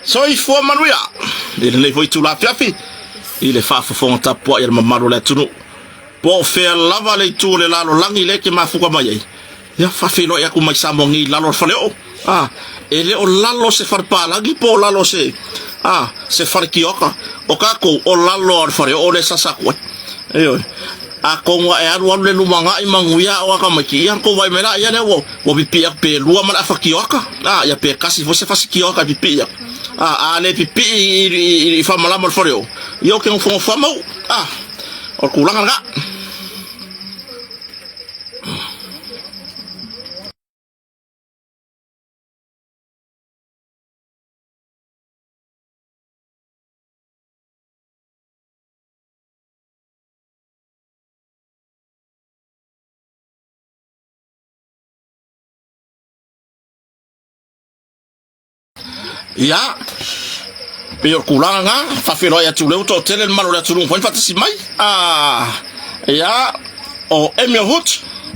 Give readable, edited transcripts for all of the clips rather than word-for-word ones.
Soifua manuia i lenei foi itula afiafi i le faafofoga tapuai a le mamalu o le atunuu. Po o fea lava le itu o le lalolagi lea e te mafuta mai ai, ia faafeiloai atu mai Samoa nei i lalo o le faleoo. A, e le o lalo o se fale palagi po o lalo o se, a, se fale kioka. O tatou, o lalo o le faleoo lea e sasa atu ai. Ioe. Atonu a e alualu le lumanai manuia aoga tamaiti, ia na tou vaai mai la, ia lea ua, ua pipii atu pe lua ma le afa kioaka, a, ia pe tasi foi se fasi kioaka e pipii atu. A, a le pipii i, i, i, i faamalama o le faleoo, ia ou te nofonofo lava mau. A, o le tulaga lena. Ia, pei o le tulaga lena, faafeiloai atu lea ua toatele le mamalu o le atunuu ua mafai ona faatasi mai. Ah, ia, o Emil Hood,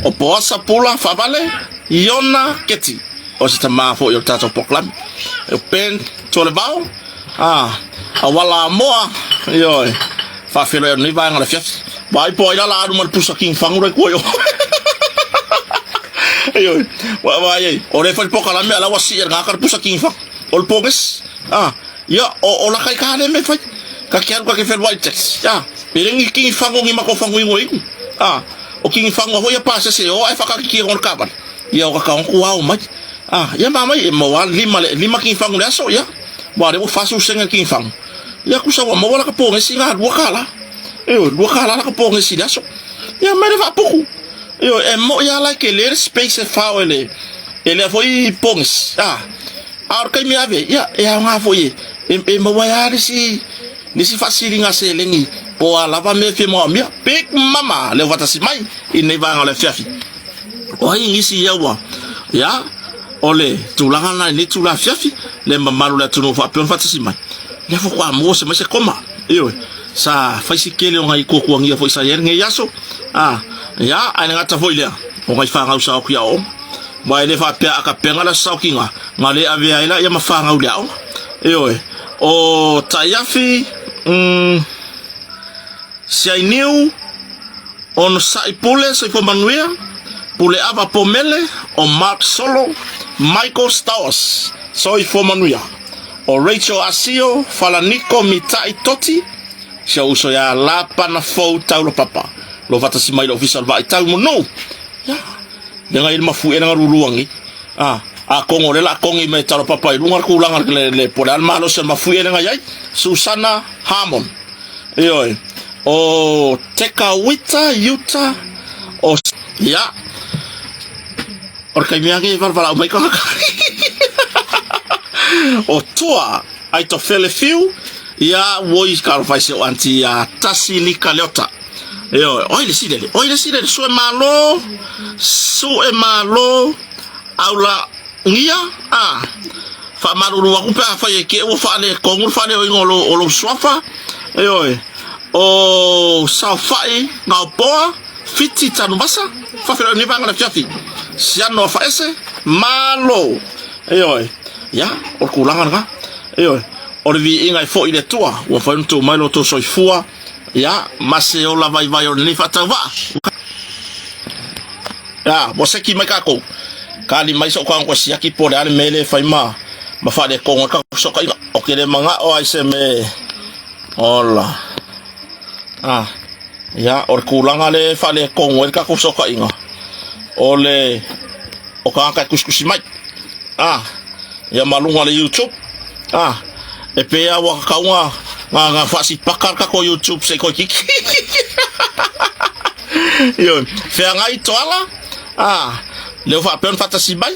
o Poasa Pula Faavale, Iona Keti, o se tama foi o le tatou polokalame. O Ben Tualevao, Ah, auala amoa, ioe. Faafeiloai atu nei vaega o le afiafi. Vaai po o ai la la alu ma le pusa king fangu la i tua i o. Ioe. Vaai ai, o le fai polokalame a la ua sii e le gaka le pusa king fangu. O le pogesi. Ah, ia, o, o la kai ka le me fai. Ka ke alu ka ke feluai taxi. Ah, e le ni king fangu ni mako fangu ingo iku. Ah, o king fangu hoi a pasese o ai whakakiki o le kawale. Ia o ka kaonku ao mai. Ah, ia mamai e maua lima le lima king fangu le aso, ia. Ua lea ua 40 sene le king fangu. Ia kusa ua maua la ka pogesi nga lua kala. Ioe, lua kala la ka pogesi le aso. Ia mai le faapuku. Ioe, e moi lava la e tele le space e fao e le e lea foi pogesi. Ah, a o le taimi ave, ia e aoga foi e e, e maua ai lava le isi le isi faasiliga seleni po o a lava mea e fia maomia. Big mama le ua faatasi mai i lenei vaega o le afiafi. O ai nisi ia ua, ia, o le tulaga lena i lenei itula afiafi, le mamalu o le atunuu faapea ona faatasi mai, lea faatoa maua se mai se koma. Ioe, sa fai si tele o nai tuatuagia foi sa i ai lenei aso, a, ia, ae le gata foi i lea, o nai fanau sa o atu i aoaoga. Aua e le faapea a tapena le aso saotiga, na le avea ai laia ma fanau i le aoga. Ioe, o Taiafi, mm, Siainiu, Onosai Pule Soifua Manuia, Puleava Pomele, o Mark Solo, Michael Stowers, Soifua Manuia, o Rachel Asio, Falaniko Mitai Toti, si ou uso iā Lapana Fou Taulapapa, lo faatasi mai i le Ofisa o le Vaai Tau mo Nuu. Ia, le ngai le mafuie le galuluangi. Ah, a kongo le la kongi me Taulapapa i luga le tulaga le, le po o le a le malosi o le mafuie le ngai ai. Susana Harmon. Ioe. O Tekawita, Utah, o ia. O le taimi ake e valavalau mai tagata. O Tua, ai to fele fiu, ia ua i ka alofa i si ou aunty ia Tasi Lika Leota. Ioe, o ai le isi lele? O ai le isi lele? Suemalo, Suemalo, Aulagia, a. Faamalulu atu pe afai e te ua faaletonu le faaleoina o lou, o lou suafa. Ioe, o Saofai Gaopoa, Fiti Tanuvasa, faafeiloai lenei vaega o le afiafi. Siano Afaese, Malo. Ioe, ia, o le tulaga lena. Ioe, o le viiga e foi i le Atua, ua mafai ona tuu mai lo outou soifua. Ia, ma se ola vaivai o lenei faatauvaa. Ia, ua seki mai tatou. Kali mai sou tago siaki po o le a le mea lea e fai ma ma faaletonu ai tatou fesootaiga. Ou te le manao lava i se mea ola. Ah, ia, o le tulaga lea e faaletonu ai le tatou fesootaiga, o le o tagata e tusitusi mai. Ah, ia ma luga o le YouTube. Ah, e pei lava ua tatau ona na faasipaka le tatou YouTube se i toeitiiti. Ioe, feagai Toala, ah, lea ua faapea ona faatasi mai,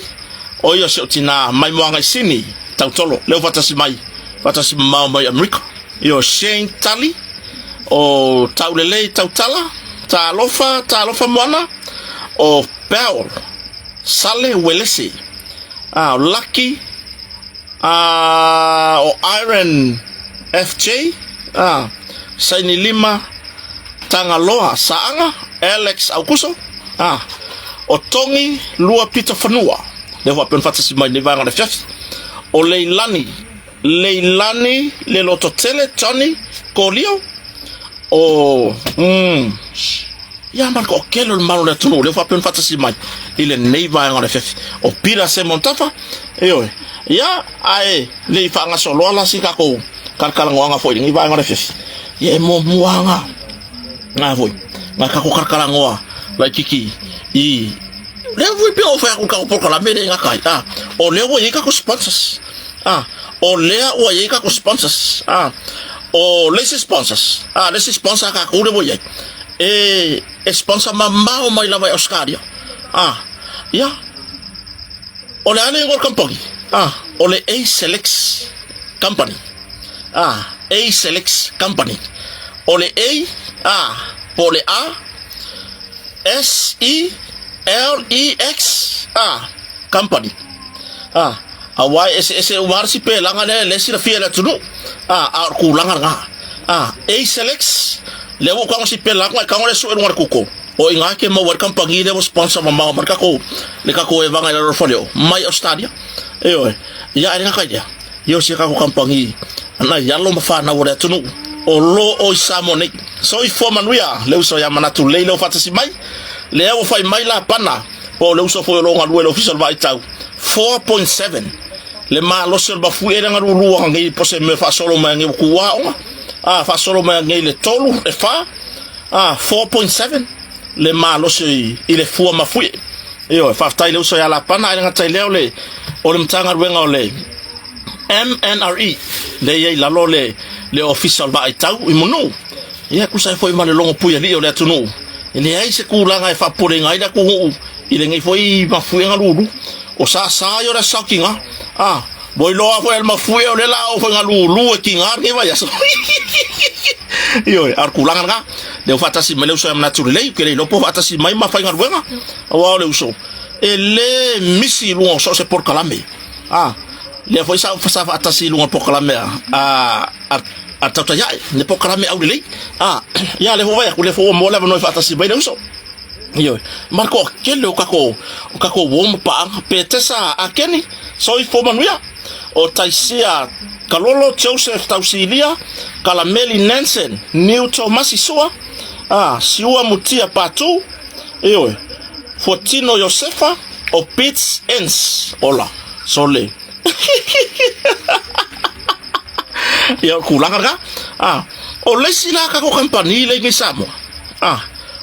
o ia o si ou tina mai Moagaisini, Tautolo, lea ua faatasi mai, faatasi mamao mai Amerika. Ioe, Shane Tali, o Taulelei Tautala, Talofa, Talofa Moana, o Bell Sale Uelese, ah, o Lucky, a o Iron FJ, a Saini Lima Tagaloa Saaga, Alex Aukuso, a o Togi Lua Pito Fanua, lea faapea ona faatasi mai lenei vaega o le afiafi, o Leilani, Leilani Le Lototele Johnny Kolio, o mm, Ia ma le toatele o le mamalu o le atunuu lea ua faapea ona faatasi mai i lenei vaega o le afiafi. O Pila Simon Tafa, ioe, ia, ae le i faagasoloa la si tatou talatalanoaga foi i lenei vaega o le afiafi, ia e muamua lava na foi, na tatou talatalanoa laitiiti i lea foi pei ona ou fai atu i le tatou polokalame lea i gata ai, a, o lea ua i ai tatou sponsors, a, o lea ua i ai tatou sponsors, a, o le isi sponsors, a, le isi sponsor a tatou lea ua i ai, e e sponsor mamao mai lava i Australia. Ah, ia. O le a le igoa o le company? Ah, o le A-Selex Company. Ah, A-Selex Company. O le A, ah, po o le A, S E L E X, ah, Company. Ah, aua e eseese uma lava le sipelaga lea e le silafia e le atunuu. Ah, a o le tulaga lena. Ah, A-Selex, lea ua ou tago sipela atu, ae tago lea sue i luga o le Google. O i ina e te maua ai le kamupani lea ua sponsor mamao mai le tatou, le tatou evaga i lalo o le faleoo, mai Australia. Ioe. Ia, ae le gata i lea, ia o si a tatou kamupani nai alo ma fanau a le atunuu o lo o i Samoa nei. Soifua manuia le uso ia Manatu Lei lea ua faatasi mai, lea ua fai mai Lapana, po o le uso foi o lo o galue i le Ofisa o le Vaaitau, 4.7 le malosi o le mafuie lea galulua anei po se mea faasolo mai anei ua tu aoga, a faasolo mai anei le 3, le 4, a 4.7 le malosi i le fua mafuie. Ioe, faafetai i le uso ia Lapana, ae le gata i lea o le o le Matagaluega o le MNRE, lea e i ai i lalo le le Ofisa o le Vaaitau i Manu. Ia, e tusa ai foi ma le logo puialii o le atunuu, e leai se tulaga e faapopoleina ai le atunuu i lenei foi mafuiega lulu. O sasa ia o le aso tiga. A, ua iloa foi e le mafuie o lea la oo foi ina lulu e tiga lenei vaiaso. Ioe, a o le tulaga lena, lea ua faatasi mai le uso ia manatu lelei, ou te le iloa po o faatasi mai ma faigaluega, aua o le uso, e le misi i luga o so o se polokalame. A, lea foi sa, sa faatasi i luga o le polokalame a, a, a Tautaiae, le polokalame aulelei. A, ia, lea foi ua vaai atu, lea foi ua maua le avanoa e faatasi mai le uso. Ioe, ma le toatele o tatou, o tatou uo ma paaga, Petesa Akeni, soifua manuia, o Taisia Kalolo, Joseph Tausilia, Kalameli Nansen, Niu Tomasi Sua, a, Siua Mutia Patu, ioe, Fuatino Iosefa, o Pits Ends, ola, sole. Ia, o le tulaga lena. A, o le isi la tatou kamupani lea i nei Samoa, a,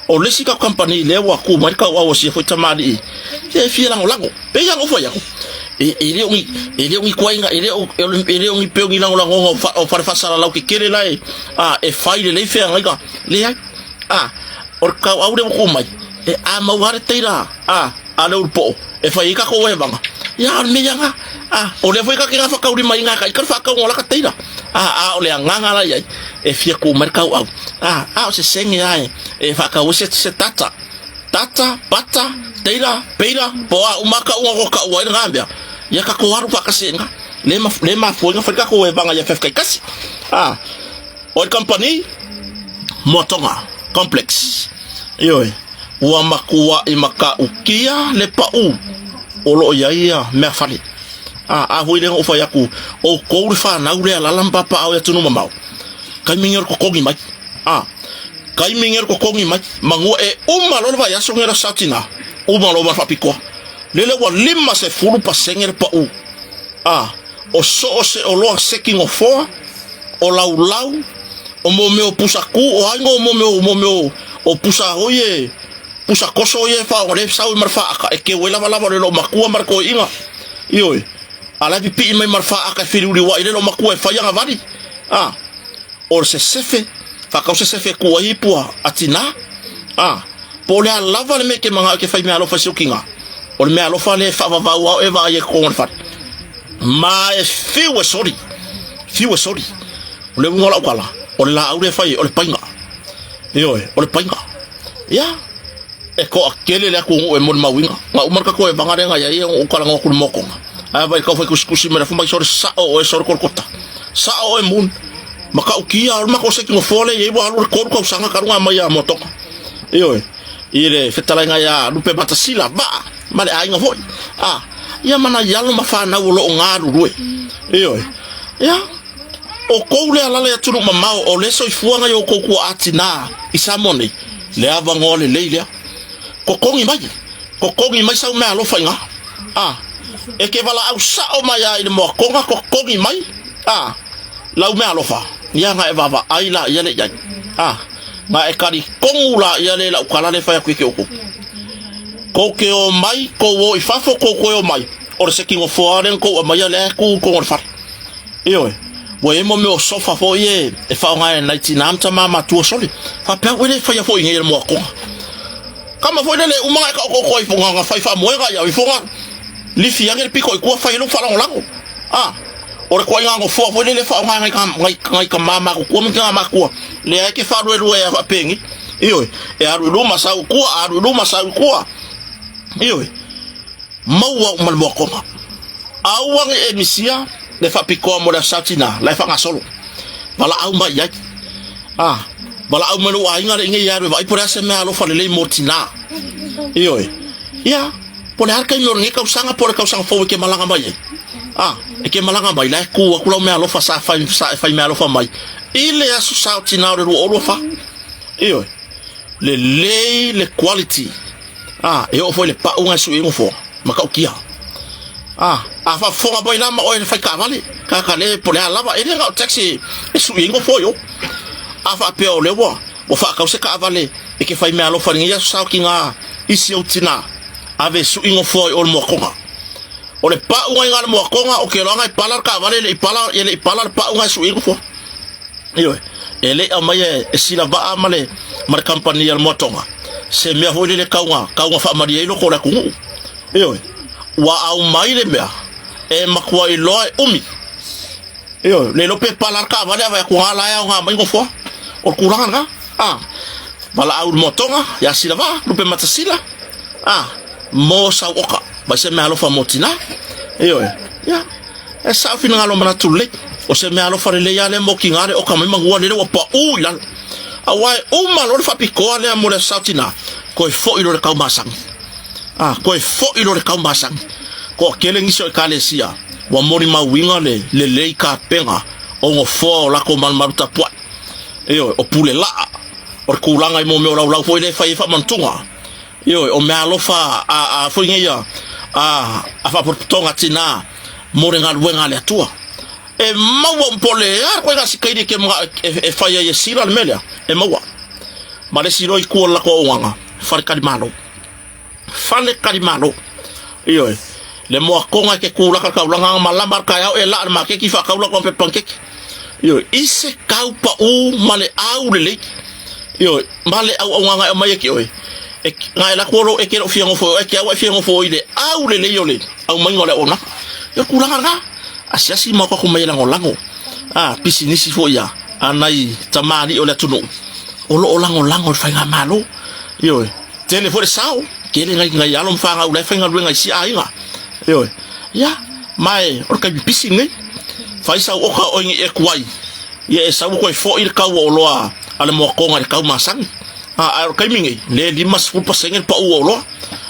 o le isi tatou kamupani lea ua tu mai le tauau a sia foi tamalii, ia e fia lagolago. Pei lava ona ou fai atu, e, e le o ni, e le o ni tuaiga, e le o, e le o ni pei o ni lagolagoga o, fa, o fale faasalalau tetele la e, a, e fai lelei feagaiga. Leai. A, o le tauau lea ua tu mai, e a mau lava le teila a, a le ulupoo e fai ai tatou evaga. Ia, o le mea ia lena. A, o lea foi ta te gafataulimaina e ita le faatauga o laka teila. A, a o le agaga la i ai, e fia kū mai le kauʻau. A, a o se sege lava e, e faatau ai se, se tata. Tata, pata, teila, peila, po o a uma lava kauga o taua ai lena mea, ia tatou alu faatasi ai i ina. Le, le mafua ai ona fai le tatou evaga i afiafi taitasi. A, o le kamupani, Moatoga Complex. Ioe, ua matuai matautia le pau o lo o i ai ia meafale. A, a foi lea na ou fai atu, outou le fanau lea alaala ma papaaao i atunuu mamao, taimi nei o le totogi mai. A, taimi nei o le totogi mai, manua e uma loa le vaiaso nei o le Aso Sa Tina, uma loa ma le faapitoa. Lele ua 50% le pau. A, o so o se oloa seki nofoa, o laulau, o mo mea o pusa kū, o ai no mo mea o mo mea o pusa hoi e pusa koso ia e whaonga le sau i ma le whaaka e keu ai lava lava le lo makua ma le koiinga. Ioe, a la e pipii mai ma le whaaka e whiriuri wa i le lo makua e whai anga vali. A, o se sefe, whakau se sefe kua i pua a tina. A, po o le a lava le mea ke manga o ke whai mea alofa i se okinga. O le mea alofa le whaavavau ao e vaa i e kongo le whare. Ma e fiu e sori, fiu e sori. O le uiga o lau tala, o le laau lea e fai ai, o le paiga. Ioe, o le paiga. Ia, e toatele le atunuu e molimauina. Na uma le tatou evaga lea na i ai ou talanoa atu i le motoga. Ae vaai tau fai tusitusi mai le afu mai sole sao oe sole Kolokota. Sao oe Moon. Matautia o le matou seki nofoa lea e i ai ua alu le 3 tausaga talu ona aumai ia motoga. Ioe, i le fetalaiga ia Lupe Matasila, Vaa, ma le aiga foi. A, ia ma nai alo ma fanau o lo o galulue. Ioe, ia, o kou lea alala i atunuu mamao, o le soifuaga i outou tuaa tinā i Samoa nei, le avanoa lelei lea. Totogi mai, totogi mai sau meaalofa i ina. A, e te valaau sao mai lava i le moatoga, totogi mai, a, lau meaalofa, ia na e vaavaai laia lea i ai. A, na e talitonu laia lea i lau tala lea e fai atu ia te outou. Tou te o mai, tou o i fafo, tou toe o mai, o le seki nofoa lea na tou aumaia lea e tu i totonu o le fale. Ioe, ua i ai mo mea o sofa foi e, e faaaoga e nai tinā ma tamā matua sole. Faapea au e le faia foi i nei e le moatoga. Kama foi lele e uma e taoto'oto ai na, na fai faamoega ia ifoga lifi ane le pito i tua fai ai lou faalagolago. A, o le toaiga nofoa foi lele e faaaoga e nai, nai, nai tamā matutua ma tinā matua, lea e te faaluelue a faapeni. Ioe, e alu i luma sau i tua, alu i luma sau i tua. Ioe, maua uma le moatoga. Aua ne i e misia le faapitoa mo le Aso Sa Tina, la e faagasolo. Valaau mai i ai. A, valaau mai lou aiga le inei e alu e vaai po o le a se mea alofa lelei mo tina. Ioe. Ia, po o le a le taimi o lenei tausaga po o le tausaga fou e te malaga mai ai. A, e te malaga mai, la e kū atu lau meaalofa sa fai, sa e fai meaalofa mai i le Aso Sa o Tina o le 2024. Ioe. Lelei le quality. A, e oo foi i le pau na e sui ai nofoa, matautia. A, a faafofoga mai la ma oe le fai taavale, tagata le po o le a lava, e le na o taxi e sui ai nofoa i o. A faapea o lea ua, ua faatau se taavale e te fai meaalofa i lenei aso sa o tina isi ou tina, ave e sui nofoa i o le moatoga. O le pau na i na le moatoga, ou te iloa na e pala le taavale e le i pala, e le i pala le pau na e sui ai nofoa. Ioe, e le i aumaia e Silavaa ma le, ma le kamupani a le Moatoga se mea foi lele tau na, tau na faamalie ai loko o le atunuu. Ioe, ua aumai le mea e matua iloa e umi. Ioe, le iloa pe pala le taavale a vaai atu na la e aoga mai nofoa. O le tulaga lena. A, valaau i le Moatoga ia Silavaa, Lupematasila, a, mo sau oka, mai se mea alofa mo tina. Ioe, ia. E sao finagalo manatu lelei. O se mea alofa lelei lava lea mo tiga le oka mai manua lele ua paū i lalo. Aua e uma loa le faapitoa lea mo le aso tina, toe foi loa le tau masani. A, toe foi loa le tau masani. Toatele nisi o ekalesia ua molimauina le lelei tapena o nofoa o latou malumalu tapuai. Ioe, o pule laa, o le tulaga i mo mea o laulau foi lea e fai ai faamanutuga. Ioe, o meaalofa a, a foi nei a, a, a faapotopotoga tina mo le galuega a le Atua. E maua um po le a koe gasi kairi ke mga e, e fai ai e sila le mea lea, e maua. Ma le isi loa i tua o le latou auaunaga, fale talimalo. Fale talimalo. Ioe, le moatoga e ke kūlaka taulaga ma lama le taeao e laa le maketi faatau latou pepa panikeke. Ioe, i se tau paū ma le au lelei. Ioe, ma le auaunaga e aumai e ke oe, e, na e latou lo e ke loo fia nofo e oe, e ke au e fia nofo i le au lelei o le aumaiga o le auaunaga. Ia, o le tulaga lena. Asiasi ma tatou mai e lagolago. a pisinisi foi ia a nai tamalii o le atunuu o lo o lagolago i le faigamalo. Ioe, tele foi le sao, tele nai nai alo ma fanau la e faigaluega i isi aiga. Ioe, ia, ma e o le taimi pisi lenei. Fai sau oka oe nei e tuai, ia e sau toe foi le tau o oloa a le moatoga i le tau masani. A, ae o le taimi nei, lea e 50% le pau o oloa.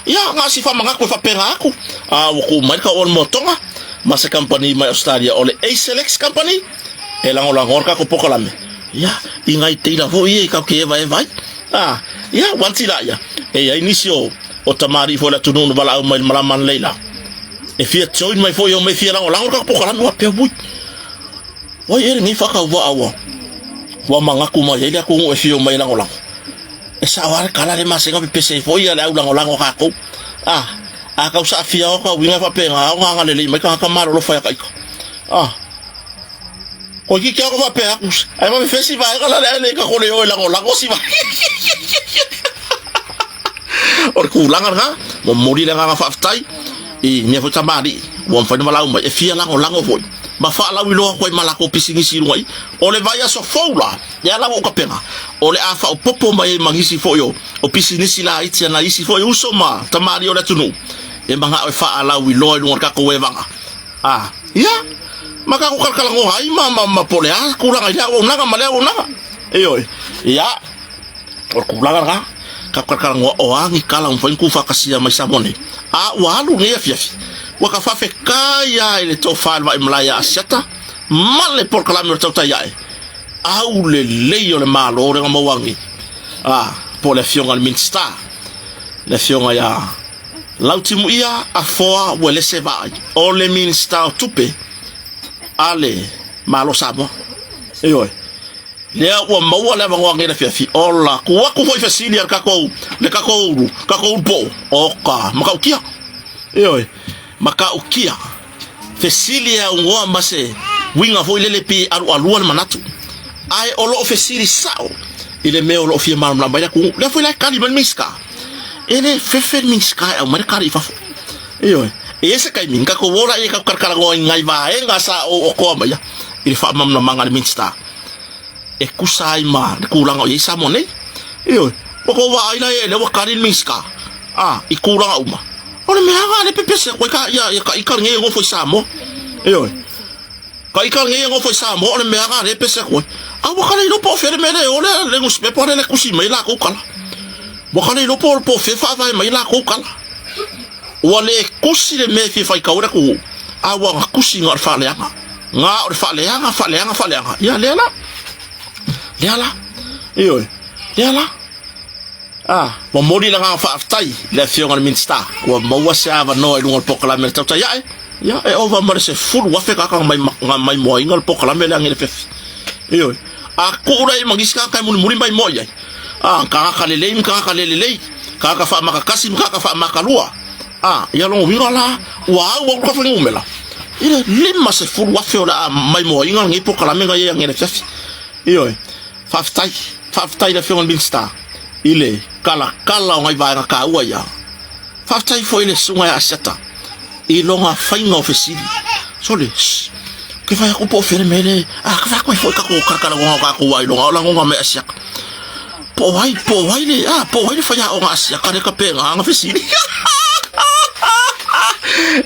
Ia, na o si faamanatu e faapena atu. A ua tuu mai le tau o le moatoga ma se kamupani mai Australia o le Acelex Company e lagolagoa le tatou polokalame. Ia, i nai teila foi ia i tatou te evaeva ai. A, ia, ua anti la ia. E i ai nisi o, o tamalii foi o le atunuu na valaau mai i le malama analeila. E fia join mai foi e omai e fia lagolago le tatou polokalame. Ua pea ui. Ua i ai lenei faatauvaa ua, ua manatu mai ai le atunuu e fia omai e lagolago. E sao lava le tala le masega pepese ai foi ia le au lagolago a tatou. A, a tau saafia o ka uiga e faapena ona agalelei mai tagata malolofa ia taita. A, toeitiiti lava ona faapea atu, ae vave fea si vaega la le ae le tatou le o e lagolago si vaega. O le tulaga lena, momoli le agaga faafetai i mea foi tamalii ua mafai ona valaau mai e fia lagolago foi ma faalauiloa atu ai ma latou pisinisi i luga i. O le vaiaso fou la, lea la ua ou tapena, o le a faaopoopo mai ai ma nisi foi o, o pisinisi laiti a nai isi foi uso ma tamalii o le atunuu e manao e faalauiloa i luga o le tatou evaga. A, ia, ma tatou talatalanoa ai ma, ma, ma po o le a tulaga i lea auaunaga ma lea auaunaga. Ioe, ia, o le tulaga lena, tatou talatalanoa o a ni tala ua mafai ona tuufaatasia mai Samoa nei. A ua alu lenei afiafi, ua ta faafetai lava i le tofa i le vaimalae ia Asiata ma le polokalame o le tautai ae, aulelei o le Malo lea na maua nei, a, po o le Afioga i le Minisita, le Afioga ia Lautimuia Afoa Uelese Vaai, o le Minisita o Tupe a le Malo o Samoa. Ioe. Lea ua maua le avanoa nei le afiafi, ola, tuu atu foi fesili a le tatou, le tatou ulu, tatou ulu poo, oka, matautia. Ioe, matautia. Fesili e aunoa ma se uiga foi lele pei e alualua le manatu. Ae o lo o fesili sao i le mea o lo o fia malamalama ai le atunuu. Lea foi la e tali mai le Minisita. E le fefe le Minisita e aumai le tali i fafo. Ioe. E i ai se taimi, na tatou o laia tatou talatalanoa i nai vaega sa ou okoa maia i le faamalamalamaga a le Minisita e tusa ai ma le tulaga o i ai Samoa nei. Ioe. Ua tou vaai la e lea ua tali le Minisita, a, i tulaga uma. O le mea lava lea pepese atu ai ka, ia, ia ka ika lenei e nofo i Samoa. Ioe. Ka ika lenei e nofo i Samoa, o le mea lava lea pepese atu ai. A ua ka le iloa po o fea le mea lea e o lea le nusipepa lea le tusi mai latou tala. Ua ka le iloa po, po o fea e faavae mai latou tala. Ua le tusi le mea e fia faitau ai le atunuu, a ua na tusi na o le faaleaga. Na o le faaleaga, faaleaga, faaleaga. Ia, lea la. Lea la. Ioe. Lea la. A, momoli le agaga faafetai i le Afioga i le Minisita ua maua se avanoa i luga o le polokalame a le tautai ae. Ia, e ova ma le 10,000 tagata na mai, na maimoaina le polokalame lea anei afiafi. Ioe. A tuu lea i ma nisi tagata e mulimuli maimoa i ai. A, tagata lelei ma tagata le lelei, tagata faamatatasi ma tagata faamatalua. A, ia lona uiga la, ua au au ka fuainumera i le 50,000 o le a maimoaina lenei polokalame na i ai anei afiafi. Ioe. Faafetai. Faafetai i le Afioga i le Minisita i le talatala o nai vaega taua ia. Faafetai foi i le Susuga ia Asiata i lona faiga o fesili. Sole, shh, ke fai atu po o fea le mea le, a, ke fai atu ai foi tatou talatalanoaga o tatou ailoga o lagona mai Asiata. Po o ai, po o ai le, a, po o ai le faiaoga Asiata le tapena ana fesili.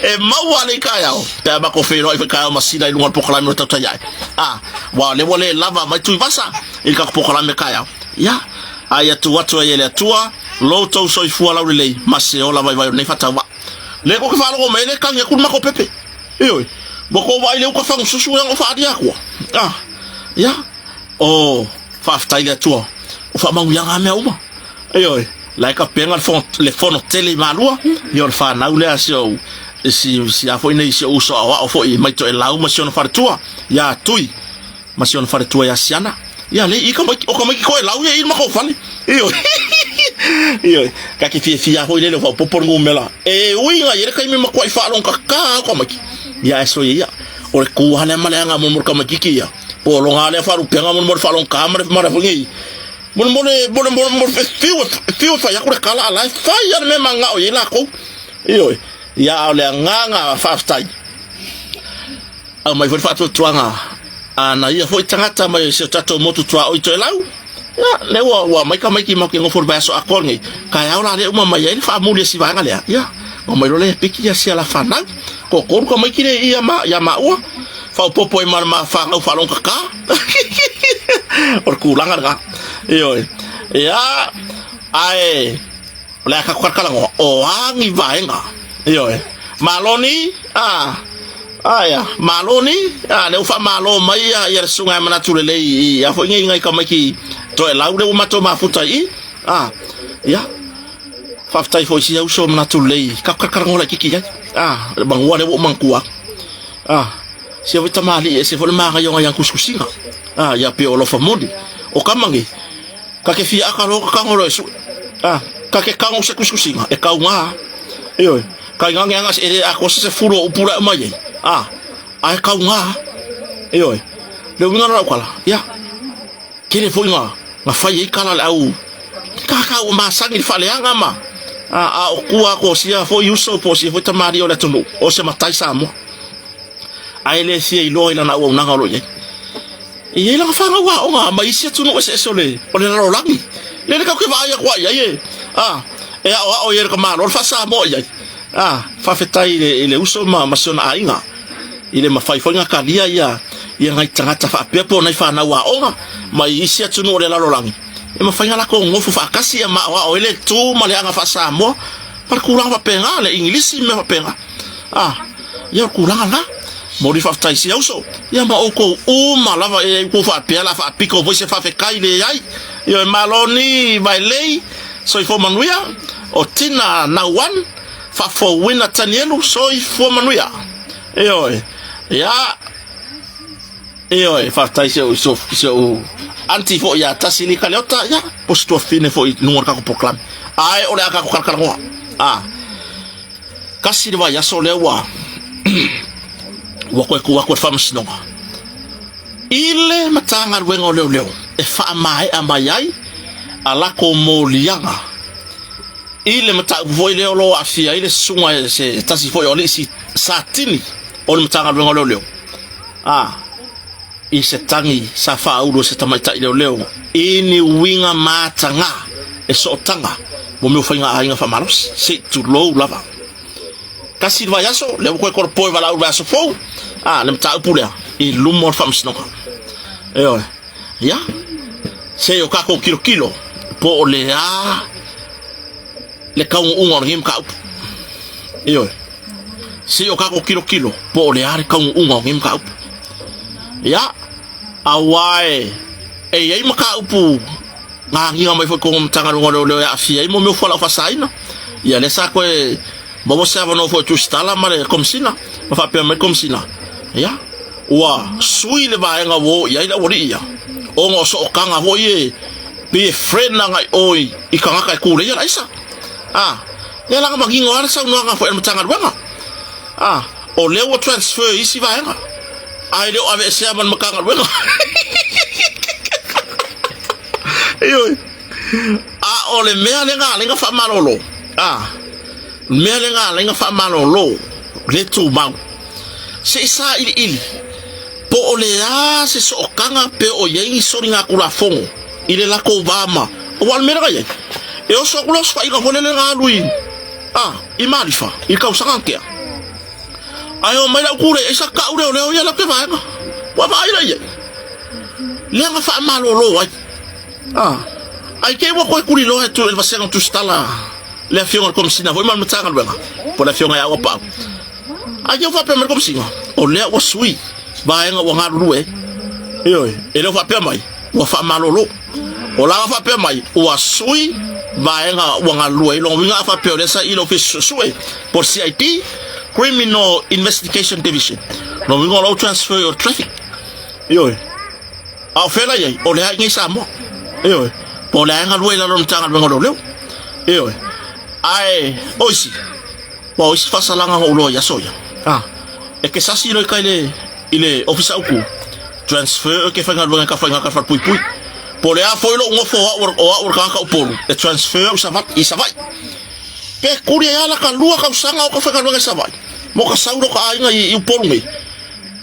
E maua nei taeao, pe a matou feiloai foi taeao masina i luga o le polokalame o le tautai ae. A, ua o lea ua le lava mai Tuivasa i le tatou polokalame taeao. Ia, a ia tuu atu ai e le Atua lo outou soifua laulelei ma se ola vaivai o lenei faatauvaa. Le tou te faalogo mai ai le tagi atu le matou pepe. Ioe, ua tou vaai i le uka fagususu ea na ou faaalia atua. A, ia, o, faafetai i le Atua, o faamanuiaga a mea uma. Ioe, la e tapena le fono, le fono tele i Malua, ia o le fanau lea a si ou, si, si a foi nei, si ou uso aoao foi mai Toelau ma si ona faletua, ia Tui, ma si ona faletua ia Siana. Ia le i ka mai, o ka mai ki Toelau ia i le matou fale. Ioe, ioe, ka ke fiafia foi lele o faaopoopo le numera. E ui ina i ai le taimi matuai faalogogata au tamaiti. Ia ae soia ia, o le tu lava lea ma le aga mo le tamaititi ia, po o lona lea faalupega mo le faalogogata ma le, ma le foi nei, Mo le, mo le, mo le, mo le, mo le, fiu, fiu e fai atu le tala, a la e fai lava le mea e mananao i ai latou. Ioe. Ia, a o le agaga faafetai, aumai foi le faatuatuaga. A na ia foi tagata mai si o tatou motu tuaoi Toelau, ia, lea ua, ua mai tamaiti matou te nofo i le vaiaso atoa lenei, taeao la lea uma mai ai le faamuli a si vaega lea, ia, ona omai loa lea e piki ia sia la fanau. Toatolu tamaiti lea i i ia maua, faaopoopo ai ma le ma fanau faalogotata. O le tulaga lena. Ioe. Ia, ae o le a tatou talatalanoa, o a ni vaega? Ioe. Maloni, a, aia, Maloni, a, lea ua faamalo mai ia, ia le susuga ia Manatu Lelei i a foi nei nai tamaiti Toelau lea ua matou mafuta i i. A, ia, faafetai foi i sia uso Manatu Lelei, tatou talatalanoa laitiiti i ai. A, le manua lea ua ou manatua atu. A, sia foi tamalii e ese foi le manaia o nai ana tusitusiga. A, ia pei o alofa moni. O tama nei, Ta te fia aka loa ka tago loa e sue. A, ta te tago se tusitusiga, e tauga. Ioe, tainane ana e le atoa se 10 o upu la e aumai ai. A, ae tauga. Ioe, le uiga lena o lau tala, ia, tele foi na, na fai ai tala a le au tagata ua masani i le faaleaga ma, a, a o tua atu o sia foi uso po o sia foi tamalii o le atunuu, o se matai Samoa. Ae le fia iloa i lana auaunaga o lo o i ai. E i ai lana fanau aoga mai isi atunuu eseese o le, o le lalolagi. Lele tatou te vaai atu ai i ai e, a, e aoao i ai le tamaloa le faa-Samoa i ai. A, faafetai i le, i le uso ma, ma si ona aiga i le mafai foi ona talia ia, ia nai tagata faapea po o nai fanau aoga mai isi atunuu o le lalolagi e mafai ona latou nofo faatasi ia ma aoao ai le tu ma le aga faa-Samoa ma le tulaga faapena, le Igilisi ma mea faapena. A, ia o le tulaga lena. Momoli faafetai i sia uso, ia ma outou uma lava e outou faapea la faapito foi se faafetai leai. Ioe malo ni Vailei, soifua manuia, o Tina Nauan, faafouina Tanielu, soifua manuia. Ioe, ia, ioe, faafetai si ou, si ou aunty foi ia Tasi Lika Leota, ia, po o se tuafafine foi i luga o le tatou polokalame. Ae o le a tatou talatalanoa. A. Tasi le vaiaso lea ua ua toe tuu atu e le Faamasinoga i le Matagaluega o Leoleo e faamaea mai ai a latou moliaga i le mataupu foi lea o lo o aafia ai le susuga e se tasi foi o alii Satini o le Matagaluega o Leoleo a i se tagi sa faaulu e se tamaitai leoleo i ni uiga mataga e sootaga mo mea o faiga aiga faamalosi, se i tulou lava. Tasi le vaiaso, lea ua toe tolopo e valaau i le vaiaso fou, a, le mataupu lea, i luma o le faamasinoga. Ioe, ia, se i o tatou tilotilo po o le a le taunuuga o lenei mataupu. Ioe. Se i o tatou tilotilo po o le a le taunuuga o lenei mataupu. Ia, aua e, e i ai mataupu na agiga mai foi totonu o Matagaluega o Leoleo e aafia ai mo mea o fualaau faasaina. Ia, lea sa toe maua se avanoa foi e Tusitala ma le Komesina, ma faapea mai le Komesina, ia, ua sui le vaega ua o i ai le aualii ia, ona o sootaga foi e pei e friend agai o i tagata e kuleia le aisa. A, lea la na manino lava le saunoaga foi a le Matagaluega. A, o lea ua transfer i isi vaega, ae le o aveesea ma le Matagaluega. Ioe. A o le mea lea na ala ai ona faamalolo, a, le mea lea na ala ai ona faamalolo le tumau, se i sailiili po o le a se sootaga pe o i ai ni soligatulafono i le latou va ma, aua o le mea lea na i ai, e oso atu le osofaiga foi lele na alu i, a, i Malifa i le tausaga na tea. Ae omai lau kule ai sa kau leoleo ia lau ke vaega. Ua vaai la i ai. Lea na faamalolo ai. A, ai te i ua toe tuliloa e tu e le vasega tusitala le afioga i le Komesina foi ma le Matagaluega, po o le afioga ia Auapaau. Ai te i ua faapea mai le Komesina, o lea ua sui vaega ua galulue ai. Ioe, e le o faapea mai ua faamalolo. O la ua faapea mai ua sui vaega ua galulue ai. Lona uiga a faapea o lea sa i le Ofisa Suesue po o le CID, Criminal Investigation Division. Lona uiga o la ua transfer i o le traffic. Ioe. A o fea la i ai? O lea i inei i Samoa. Ioe. Po o lea e galue i lalo o le Matagaluega o Leoleo. Ioe. Ae o isi, aua o isi faasalaga na ou iloa i aso ia, a, e te sasi loa i tai i le Ofisa Autu, transfer oe ke faigaluega i ka faiga ka falepuipui. Po o le a foi lou nofo o au o au o le tagata Upolu, e transfer au i Savaii. Pe tuli ai lava la ka lua tausaga o ka faigaluega i Savaii, mo ka sau loa ka aiga i Upolu nei.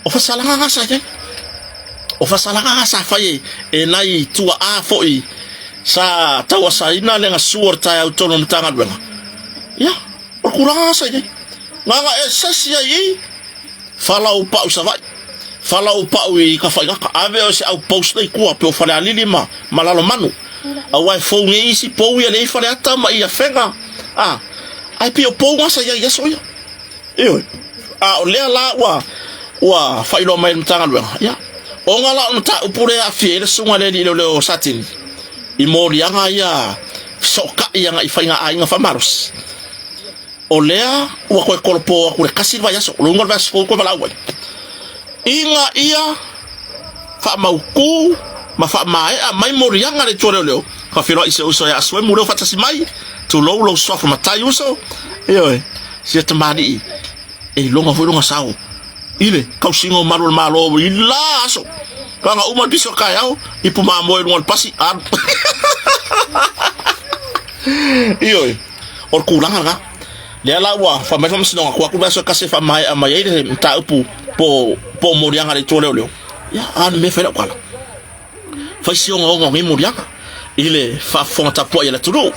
O faasalaga na sa i ai. O fasalaga sa fai e nai tua'a foi sa tauasaina le gasua o le taeao i totonu o le Matagaluega. Ia, o le tulaga lena sa i ai. Gaga e sesi ai i falau pau i Savaii, falau pau i Tafaigata, ave oe se outpost lea i tua pei o Falealili ma ma Lalomanu. Aua e fou nei isi pou ia lea i Faleata ma i Afega, a, ae pei o pou na sa i ai i aso ia. Ioe. A o lea la ua ua faailoa mai e le Matagaluega, ia, ona la o le mataupu lea e aafia ai le susuga i le alii leoleo o Satini i moliaga ia fesootai agai i faigaaiga faamalosi, o lea ua toe tolopo atu i le tasi le vaiaso, o le uiga o le vaiaso fou toe valaau ai, ina ia faamautu ma faamaea mai moliaga a le Itu a Leoleo, ka feiloai si ou uso ia Asuemu leo faatasi mai, tulou lou suafa matai uso, ioe, sia tamalii e iloga foi lona sao i le tausiga o malu o le Malo i la aso. Kaga uma le piso taeao, ipu mamoe i luga o le pasi, alu. Ioe, o le tulaga lena. Lea la ua fai mai le faamasinoga, tuu atu le vaiaso e tasi e faamaea mai ai le mataupu po o moliaga a le Itu o Leoleo. Ia, a o le mea e fai lau tala, fai si ogaoga o nei moliaga i le faafofoga tapuai a le atunuu.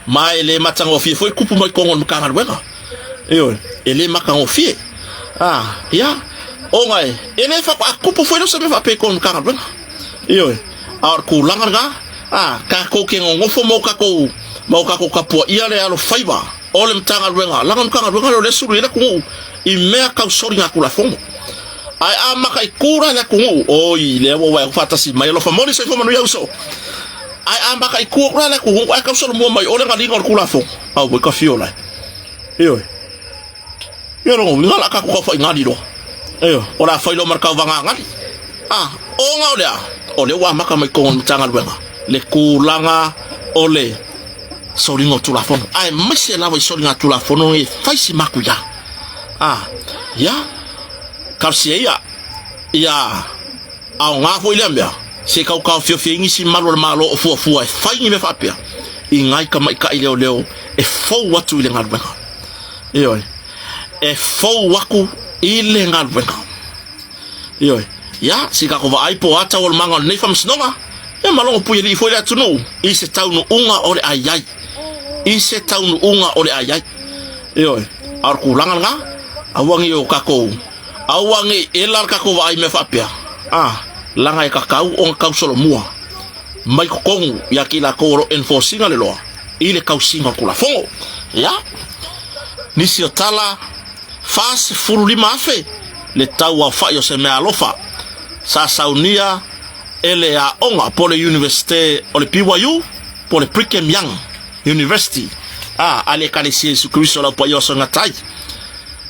Ma e le matagofie foi kupu mai totonu o le Matagaluega. Ioe, e le matagofie. A, ia, ona e, e le faatoa tupu foi lea o se mea faapea i totonu o le Matagaluega. Ioe, a o le tulaga lena, a, tatou te nonofo ma o tatou, ma o tatou tapuaia le alofaiva o le Matagaluega, leaga o le Matagaluega lea o lea e sulu i ai le atunuu i mea tau soligatulafono. Ae a mataitu la le atunuu, oi, lea ua ou vaai atu faatasi mai, alofa moni soifua manuia uso. Ae a mataitu atu la le atunuu, ae tau solomua mai o le galiga o le Tulafono, auai ka fiola e. Ioe. Ia lona uiga o le a tatou taufa'igali loa. Ioe, o le a fai loa ma le tauvaga gali. A, ona o le a? O lea ua amata mai totonu o le Matagaluega le tulaga o le soliga o Tulafono, aemaise lava i soliga Tulafono nei e fai si matuia. A, ia, talosia ia, ia aoga foi lea mea, se i tautaofiofia ai nisi malu o le Malo o fuafua e fai ni mea faapea i nai tamaitai leoleo e fou atu i le galuega. Ioe, e fou aku i le galuega. Ioe, ia, se i tatou vaai po o a taualumaga o lenei faamasinoga, ia ma logo puialii foi le atunuu i se taunuuga o le a i ai. I se taunuuga o le a i ai. Ioe, a o le tulaga lena, aua ne i o tatou, aua ne i ela le tatou vaai i mea faapea, a, leaga e tatau ona tausolomua mai totonu ia te i latou o lo o enforce ina le loa i le tausiga o le Tulafono. Ia, nisi o tala, 45,000 le tau aofai o se meaalofa sa saunia e le aoga po o le Iunivesite o le BYU po o le Brigham Young University a a le Ekalesia Iesu Keriso o le Au Paia o Aso e Gata Ai.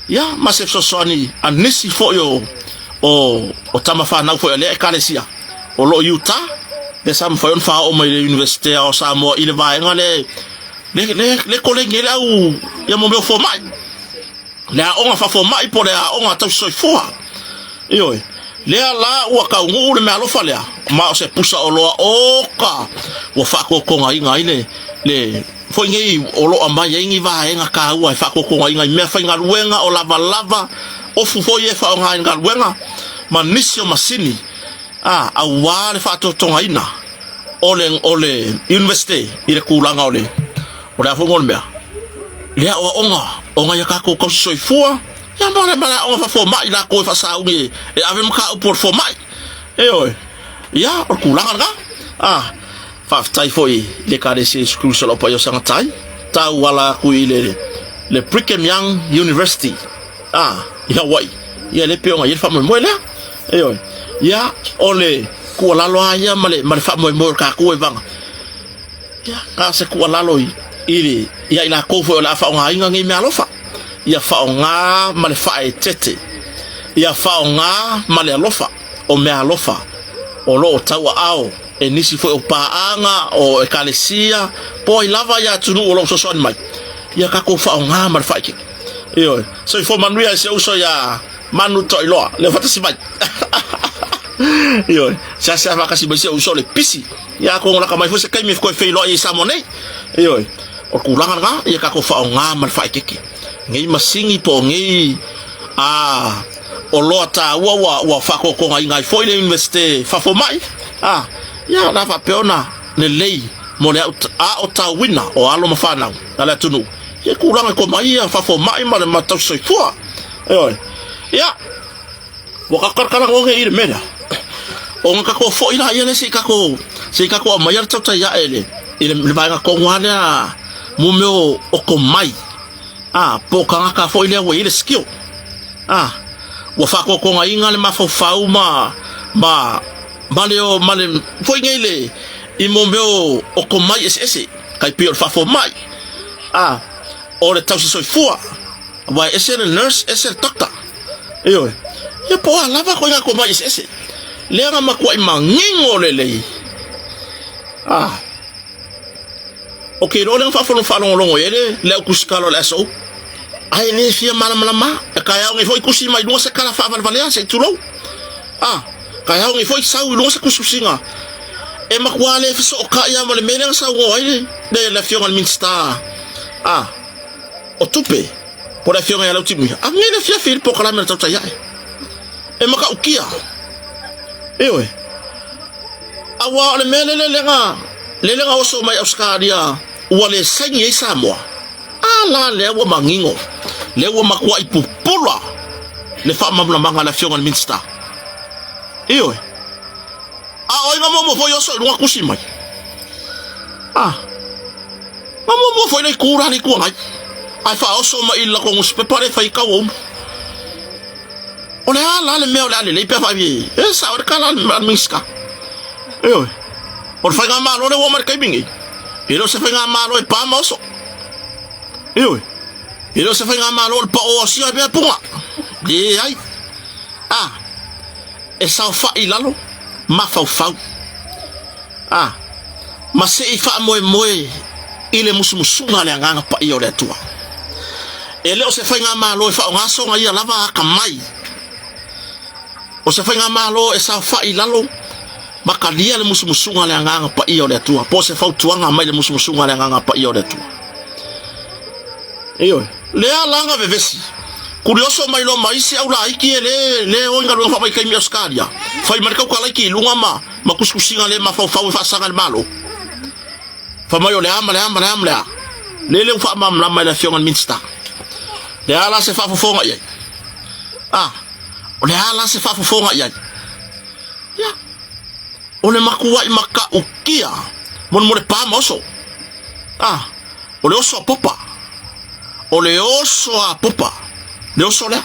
Ia, ma se fesoasoani a nisi foi o o o tama fanau foi a lea Ekalesia o lo o i Utah, lea sa mafai ona faaoo mai i le Iunivesite o Samoa i le vaega lea le le le kolegi ai le au ia mo mea o fomai. Le aoga faafomai po o le aoga tausisoifua. Ioe, lea la ua taunuu le meaalofa lea, ma o se pusa oloa oka ua faatotogaina ai le, le foi nei o lo o aumai ai ni vaega taua e faatotogaina i meafaigaluega o lavalava, ofu foi e faaaoga i le galuega, ma nisi o masini, a, aua le faatotogaina o le, o le Universite i le tulaga o le, o le a foi o le mea, le aoaoga o nai a tatou tausisoifua, ia ma le, ma le aoga faafomai latou e faasauni e ave mataupu o le fomai. Ioe, ia, o le tulaga lena. A, faafetai foi i le Ekalesia Iesu Keriso o le Au Paia o Sagatai, tauala atu i le, le Brigham Young University, a, i Hawaii. Ia, lea e pei ona i ai le faamoemoe lea. Ioe, ia, o le tuualalo lava ia ma le, ma le faamoemoe o le tatou e vaga. Ia, na o se tuualalo i, i le, ia i latou foi o le a faaaogaina nei meaalofa, ia faaaoga ma le faaeteete, ia faaaoga ma le alofa, o meaalofa o lo o tauaao e nisi foi o paaga, o ekalesia, po o ai lava ia atunuu o lo o fesoasoani mai, ia tatou faaaoga ma le faaeteete. Ioe, soifua manuia i si ou uso ia Manu Toiloa, leo faatasi mai. Ioe, seasea faatasi mai si ou uso o le pisi. Ia atonu laka mai foi se taimi e toe feiloai ai i Samoa nei. Ioe, o le tulaga lena, ia tatou faaaoga ma le faaeteete nei masini po o nei a oloa taua ua ua faatotogaina ai foi le Iunivesite faafomai, a, ia, o le a faapea ona lelei mo le aotauina o alo ma fanau a le atunuu i tulaga e koma ai ia faafomai ma le tausi soifua. Ioe. Ia, ua tatou talatalanoa nei i le mea lea, ona tatou foi laia lea se i tatou se i tatou aumaia le tautai ae i le i le vaega tonu lava lea mo mea o tomai, a, po o tagata foi lea ua i ai le skill, a, ua faatotogaina le mafaufau ma ma ma le ma le foi nei le i mo mea o tomai eseese, tai pei o le faafomai, a, o le tausi soifua, aua e ese le nurse, ese le doctor. Ioe. Ia po o a lava koe tomai eseese. Lea na matuai manino lelei. Ah. O ke iloa lea na faafono faalogologo i ai le, le au tusikalo a le SO. Ae le fia malamalama. E taeao nei foi tusi mai luga se tala faavalevalea se i tulou. Ah, taeao nei foi sau i luga se tusitusiga. E matua le fesootai lava ma le mea lea na saunoa ai le, le, le afioga i le Minisita ah, o tupe, po o le afioga ia Lautimuia. Anei le afiafi i le polokalame a le tautai ae. E matautia. Ioe. Aua o le mea lele lea lele na oso mai Ausetalia ua le saini ai Samoa. A la lea ua manino, lea ua matuai pupula le faamalamalamaga a le afioga i le Minisita. Ioe. A o ai na muamua foi oso i luga tusi mai? A. Na muamua foi le itu la le Itu Agai. Ae faaoso mai i le latou nusipepa lea e fai ai taua uma. O le a la le mea o le a lelei pe a fai e sao le tala a le Minisita. Ioe. O le faigamalo lea ua oo mai i le taimi nei, e le o se faigamalo e pa ma oso. Ioe. E le o se faigamalo o le pao asia mea punga. Leai. A, e saofai i lalo, mafaufau. A, ma se i faamoemoe i le musumusuga a le Agaga Paia o le Atua. E le o se faigamalo e faaaoga soga ia lava atamai. O se faigamalo e saofai i lalo ma talia le musumusuga a le Agaga Paia o le Atua, po o se fautuaga mai le musumusuga a le Agaga Paia o le Atua. Ioe. Lea la na vevesi. Kurioso mai loa ma isi au laiti e le le o i galuega faavaitaimi i Ausetalia. Fai mai le tautalaiti i luga ma ma tusitusiga le mafaufau e faasaga i le Malo. Fai mai o le a ma le a ma le a ma le a. Lele ua faamalamalama e le Afioga i le Minisita. Le a la se faafofoga i ai? A, o le a la se faafofoga i ai? Ia, o le matuai matautia mo le pa ma oso. A, o le oso a Popa. O le oso a Popa. Le oso lea.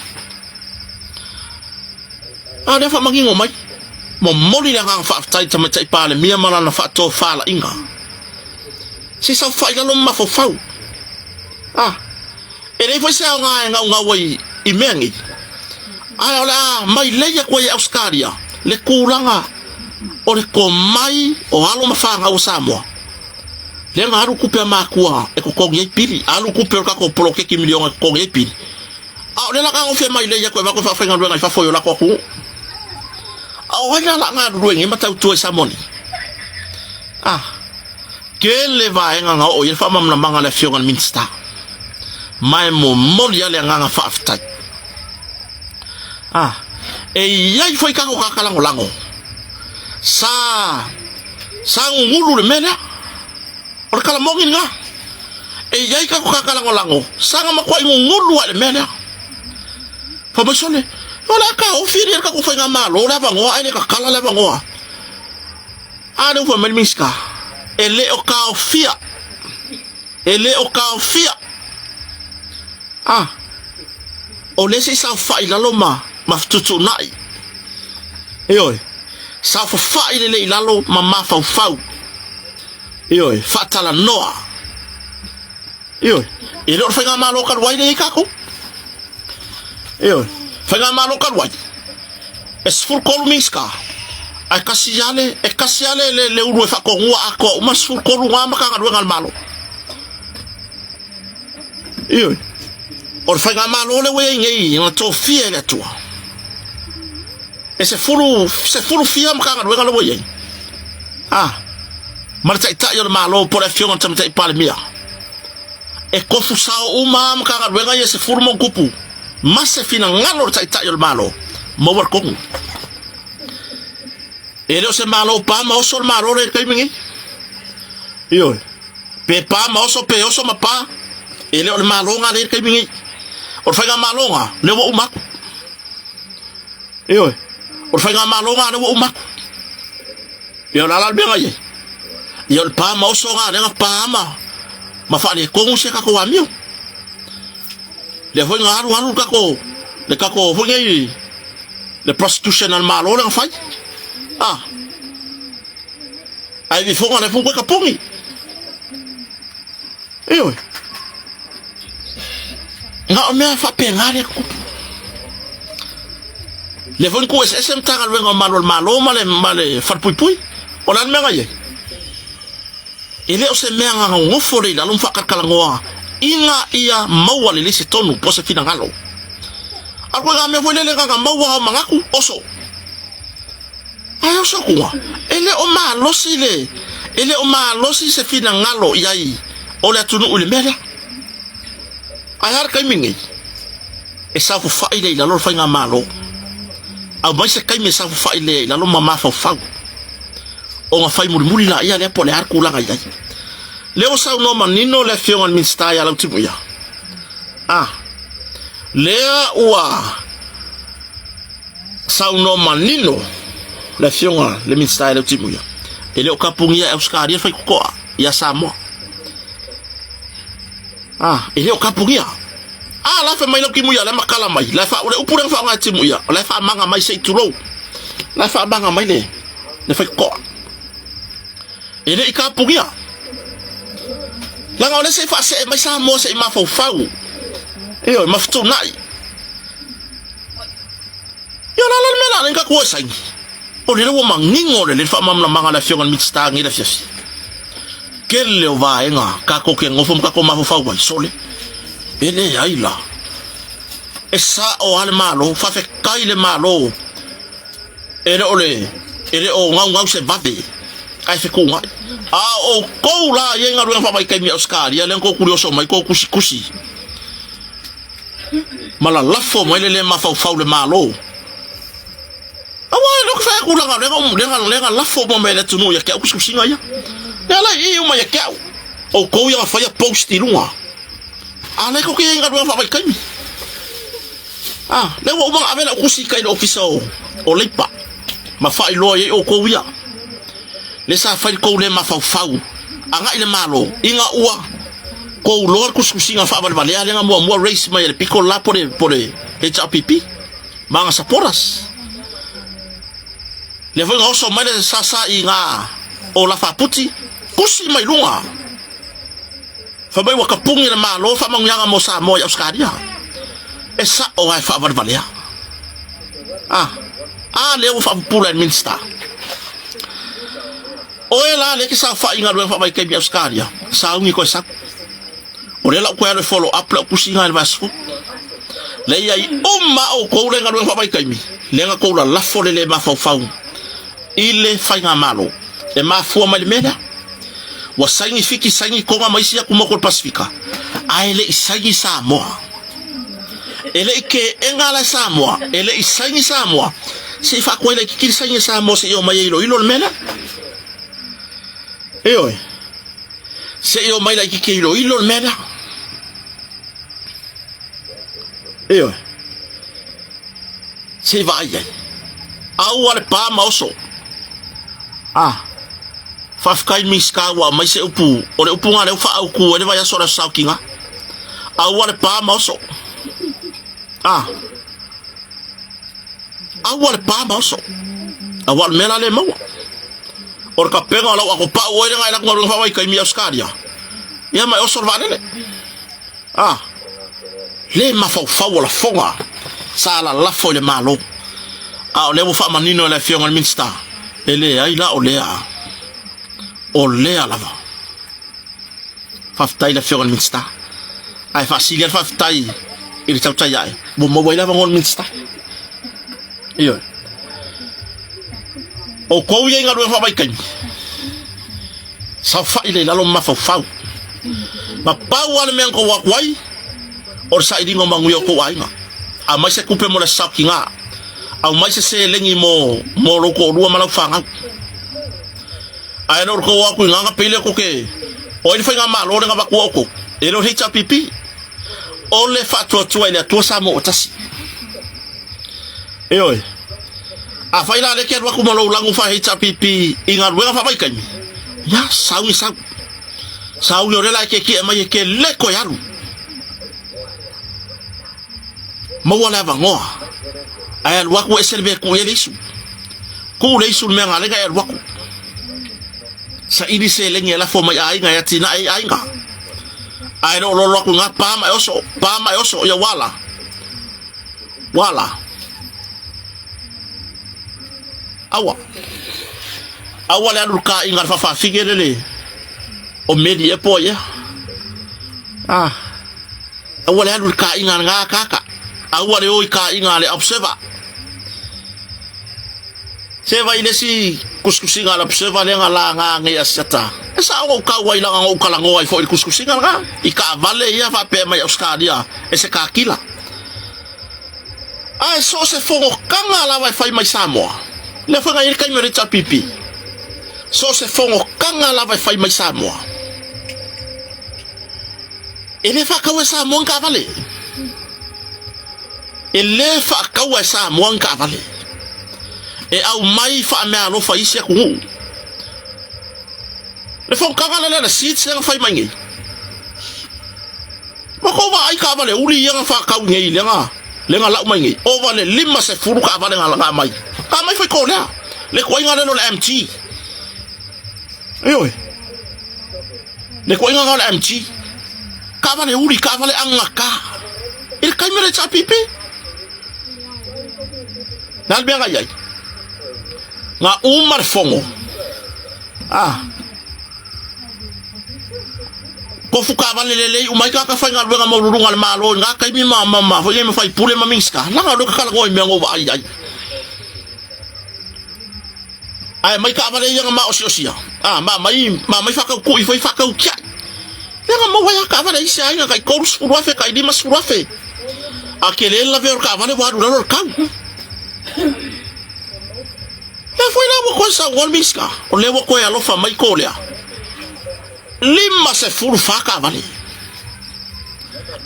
A lea faamanino mai. Momoli le agaga faafetai i Tamaitai Palemia ma lana faatofalaiga. Se i saofai lalo ma mafaufau. A, e leai foi se aoga e gaugau ai i mea nei. Ae o le a mailei atu ai e Ausetalia le tulaga o le tomai o alo ma fanau a Samoa. Lea na alu tupe a matua e totogi ai pili, alu tupe o le tatou poloketi miliona e totogi ai pili. A o lea la gagofie mai lei atu e avatu e faafaigaluega i fafo i o latou atunuu. A o ai la la galulue nei ma tautua i Samoa nei? Ah, tele vaega na oo i ai le faamalamalamaga a le Afioga i le Minisita. Ma e momoli lava le agaga faafetai. Ah, e i ai foi tatou tagata lagolago sa sa gugulu le mea lea. O le tala moni lena. E i ai tatou tagata lagolago sa na matuai gugulu lava i le mea lea. Fai mai sole, o le a taofi e le tatou faigamalo le avanoa ae le tatala le avanoa. A lea ua fai mai le Minisita, e le o taofia, e le o taofia. A, o lea se i saofai i lalo ma, ma fetuutuunai. Ioe, saofafai lelei i lalo ma mafaufau. Ioe, faatalanoa. Ioe, e le o le faigamalo talu ai lea e i ai tatou. Ioe, faigamalo talu ai, e 13 Minisita, ae tasi lava le, e tasi lava le, le, le ulu e faatonuga atoa uma 13 na Matagaluega a le Malo. Ioe, o le faigamalo lea ua i ai nei na tofia e le Atua. E sefulu, sefulu fia Matagaluega lea ua i ai. Ah, ma le Taitai o le Malo po o le Afioga i le Tamaitai Palemia. E tofu sao uma lava Matagaluega ia e 10 ma ona tupu ma se finagalo o le Taitai o le Malo. Maua le tonu. E le o se Malo pa ma oso le Malo lea i le taimi nei. Ioe. Pe pa ma oso, pe oso ma pa, e le o le Malo lena lea i le taimi nei. O le faigamalo lena, lea ua uma atu. Ioe. O le faigamalo lena lea ua uma atu. Ia o le a la le mea na i ai? Ia o le pa ma oso lena lea na pa ma, ma faaletonu si a tatou amio. Lea foi na alu alu le tatou, le tatou foi nei, le prosecution a le Malo lea na fai. Ah. Ae vifoga lea foi koe kapuni. Ioe. Na o mea faapena lea tutupu. Lea foi na tuueseese Matagaluega o Malu a le Malo ma le, ma le Falepuipui. O le a le mea na i ai? E le o se mea na nonofo lea i lalo ma faakalakalanoa ina ia maua lelei se tonu po o se finagalo. A o le ituaiga mea foi lele na na maua o manatu, oso. Ae oso atuga, e le o malosi le, e le o malosi se finagalo i ai o le atunuu i le mea lea. Ae a le taimi lenei? E saofafai lea i lalo le faigamalo. Aumai se taimi e saofafai lea i lalo ma mafaufau. Ona fai mulimuli laia lea po o le a le tulaga i ai. Lea ua saunoa manino le Afioga i le Minisita ia Lautimuia. Ah, lea ua saunoa manino le Afioga i le Minisita ia Lautimuia. E le o kapugia e Ausetalia le faitotoa ia Samoa. Ah, e le o kapugia. Ah, la fai mai lau timuia, la makala mai. La fa, o le upu lea na faaaoga e timuia, o la e faamaga mai se i tulou. La e faamaga mai le, le faitotoa. E le i kapugia. Leaga o lea se i faasee mai Samoa se i mafaufau. Ioe, ma fetuunai. Ia o le a la le mea la le tatou o e saini? O lele ua manino lelei le faamalamalamaga a le Afioga i le Minisita nei i le afiafi. Tele o vaega tatou te nofo ma tatou mafaufau ai, sole, e leai la. E sao lava le Malo, faafetai i le Malo e le o le, e le o gaugau se vave ae fetuunai. A o outou la ia i galuega faavaitaimi i Ausetalia lea na tou tulioso mai tou tusitusi ma lalafo mai le le mafaufau i le Malo. Aua e le o ke fai atu leaga lea na lea na lafo uma mai e le atunuu ia te au tusitusiga ia. Lea la i i uma ia te au. Outou ia na faia post i luga. A lea tou te i ai i galuega faavaitaimi. A, lea ua uma ona ave lau tusi i tai i le ofisa o, o Leipa ma faailoa i ai outou ia. Lea sa fai le tou le mafaufau agai i le Malo ina ua tou loa le tusitusiga faavalevalea lea na muamua raise mai e le pito le la po le, po le HRPP ma ana supporters. Lea foi na oso mai le sasa i ga o Lafaputi, tusi mai luga. Fai mai ua tapuni e le Malo faamanuiaga mo Samoa i Ausetalia. E sa'o lava e faavalevalea. A, a lea ua faapupula e le Minisita. Oe la lea e te saofai i galuega faavaitaimi i Ausetalia, sauni toe sau. O lea la ua toe alu e follow up lau tusiga i le vaiaso fou. Lea i ai uma lava outou lea i galuega faavaitaimi, lea na tou lalafo le le mafaufau i le faigamalo. E mafua mai le mea lea. Ua saini Fiti, saini Toga ma isi atu motu o le Pasefika, ae le i saini Samoa. E le i keena la e Samoa, e le i saini Samoa, se i faatuai laitiiti le saini a Samoa se i omai e iloilo le mea lea. Ioe, se i omai laitiiti e iloilo le mea lea. Ioe, se i vaai ai. Aua le pa ma oso. Ah. Faafetai Minisita ua aumai se upu, o le upu lena lea ua faaautu ai le vaiaso o le Aso Saotiga. Aua le pa ma oso. Ah. Aua le pa ma oso. Aua o le mea la lea e maua. O le kapega o lau ato pau oe lena e latou galuega faavaitaimi i Ausetalia. Ia ma e oso le vaalele. Ah. Le mafaufau o lafoga sa lalafo i le Malo. A o lea ua faamanino e le Afioga i le Minisita, e leai la o lea, o lea lava. Faafetai i le Afioga i le Minisita. Ae faasili lava le faafetai i le tautai ae, ua maua ai le avanoa o le Minisita. Ioe. Outou ia i galuega faavaitaimi, saofai lea i lalo ma mafaufau. Na pau lava le mea na tou o atu ai, o le sailiga o manuia o tou aiga. Aumai se tupe mo le saotiga. Aumai se seleni mo mo lou toalua ma lau fanau. Ae le o le tou o atu i gaga pei lea tou te o ai le faigamalo lea na avatu outou? E le o le HRPP. O le faatuatua i le Atua Samoa ua tasi. Ioe. Afai la lea e te alu atu ma lou lanu faa-HRPP i galuega faavaitaimi, ia, sauni sau. Sauni o lea la e tietie mai e te le toe alu. Maua le avanoa. Ae alu atu ese le mea e tuu i ai le isu. Tuu le isu i le mea na ala ai ona e alu atu. Saili seleni e lafo mai aiga e atinae ai aiga. Ae le o lolo atu i ina pa ma e oso, pa ma e oso, ia ua ala. Ua ala. Aua. Aua le alu i le kaiga a le faafafine lele o Meli ea po o ai ea. Ah. Aua le alu i le kaiga a lena akaka. Aua le o i kaiga a le observer. Se vai le isi kusikusiga a le observer lea na laga nei Asiata. E sao na ou tau ai leaga na ou talanoa ai foi i le kusikusiga lena. I taavale ia faapea mai Ausetalia e se kakila. Ae so o se fonotaga lava e fai mai Samoa, lea foi na i ai le taimi o le HRPP, so o se fonotaga lava e fai mai Samoa, e le faataua e Samoa ni taavale. E le faataua e Samoa ni taavale. E aumai faameaalofa i isi atunuu. Le fonotaga lea le SIDS lea na fai mai nei. Ua tou vaai taavale uli ia na faatau nei lea na lea na lau mai nei. Ova le 50 taavale na na aumai. Na aumai foi ko lea. Le tuaiga lea o le MG. Ioe. Le tuaiga lea o le MG. Taavale uli, taavale agata. I le taimi o le HRPP. Le a le mea na i ai? Na uma le fono. Ah. Tofu taavale lelei uma ai tagata faigaluega maualuluga a le Malo i na taimi ma ma ma foi nei ma faipule ma Minista. Leaga o lea ou te talanoa i mea na ou vaai ai. Ae mai taavale ia na maosiosia. Ah, ma aumai ma aumai faatautui foi faatautiai. Lea na maua ai lava taavale a isi aiga tai 30,000 tai 50,000. A tele le lavea o le taavale ua alu i lalo le tau. Lea foi la ua toe saunoa le Minisita, o lea ua toe alofa mai ko lea. 54 taavale.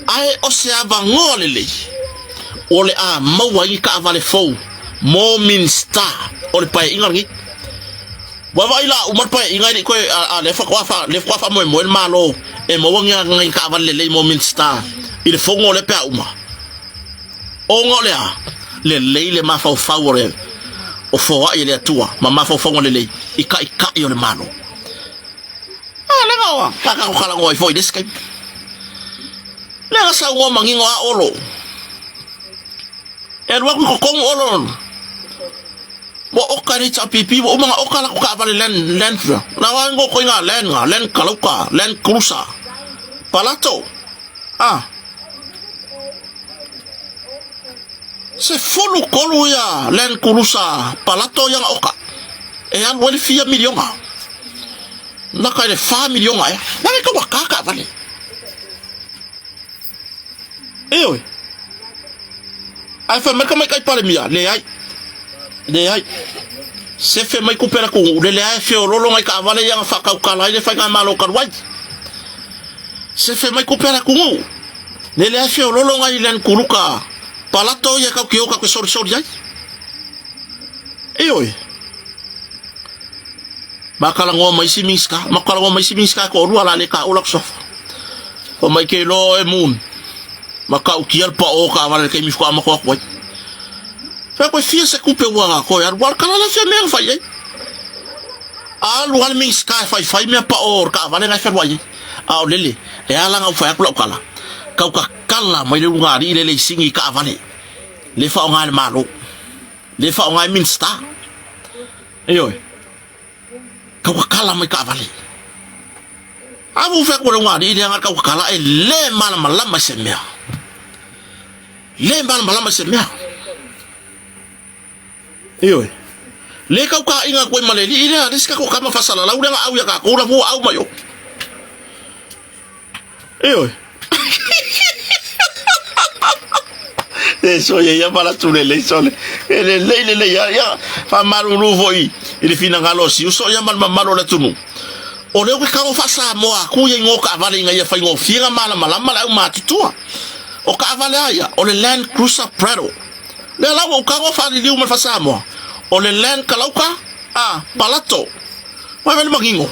Ae o se avanoa lelei o le a maua ai ni taavale fou mo Minisita o le Paeaiga lenei. Ua vaai la uma le Paeaiga e le i toe a lea faatoa fa lea faatoa faamoemoe le Malo e maua ni nai taavale lelei mo Minisita i le fono lea pe a uma. Ona o le a? Lelei le mafaufau o le o foai e le Atua ma mafaufauga lelei i taitai o le Malo. A lea na oa, ka tatou talanoa ai foi i le isi taimi. Lea na saunoa manino a Olo. E alu atu i totonu Olo. Ua oka e le HRPP, ua uma na oka latou taavale Land, Land, na wa ngo koi nga Land nga, Land Kalauka, Land Cruiser. Palato. Ah. 13 ia Land Cruiser Palato ia na oka. E alu ai le fia miliona. Naka i le 4 miliona ea. Naka i kaua kā taavale. Ioe. Ae fai mai le tamaitai Palemia, leai. Leai. Sefe mai tupe a le atunuu, le leai e feololo nai taavale ia na faatautala ai le faigamalo talu ai. Sefe mai tupe a le atunuu, le leai e feololo nai Land Cruiser Palato ia tatou te o tatou te solisoli ai. Ioe. Ma talanoa ma isi Minista, ma talanoa ma isi Minista e toalua la le taua latou suafa. Fai mai ke iloa oe Moon, matautia le pao o taavale i le taimi faatoa matou atu ai. Fai atu e fia se tupe ua toe alu, alu kala le fia mea na fai ai. Alu lava le Minista e faifai mea pao o le taavale na e fealuai ai. A o lele, e ala ona ou fai atu lau tala, tau tatala mai le ulugalii le leisini i taavale, le faaaoga e le Malo, le faaaoga e Minista. Ioe. Tau tatala mai taavale. A ua fai atu e le ulugalii lea na tau tatala e le malamalama i se mea. Le malamalama i se mea. Ioe. Le tau taaiga atu ai ma le alii lea, le isi tatou tama faasalalau lea na au ia tatou la ua au mai o. Ioe. E soia ia manatu lelei sole. E lelei lelei lava. Ia, faamalulu foi i le finagalo o si uso ia ma le mamalu o le atunuu. O lea ou te tago faa-Samoa atu ia igoa o taavale ina ia faigofie ona malamalama le aumatutua. O taavale a ia, o le Land Cruiser Prado. Lea la ua ou tago faaliliu ma le faa-Samoa, o le Land Kalauka a Palato. Vaai mai le manino.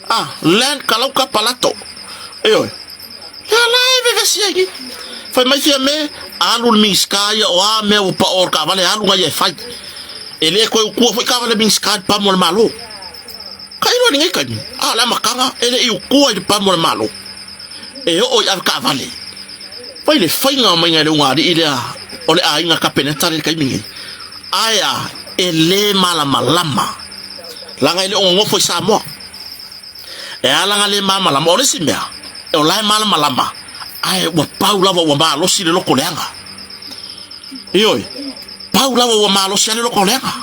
A, Land Kalauka Palato. Ioe. Lea la e vevesi ai nei. Fai mai Fiame, alu le Minisita ia o a mea ua pao o le taavale, alu nai e fai. E le toe utua foi taavale Minisita i le pamu a le Malo. Tailo i lenei taimi, a o le amataga e le i utua i le pamu a le Malo. E oo i avetaavale. Fai le faiga maiga e le ugaalii lea o le aiga Kapeneta lea i le taimi nei. Ae a, e le malamalama. Leaga e le o nonofo i Samoa. E ala ona le malamalama, o le isi mea, o la e malamalama, ae ua pau lava ua malosi le loko leaga. Ioe, pau lava ua malosi lava le loko leaga.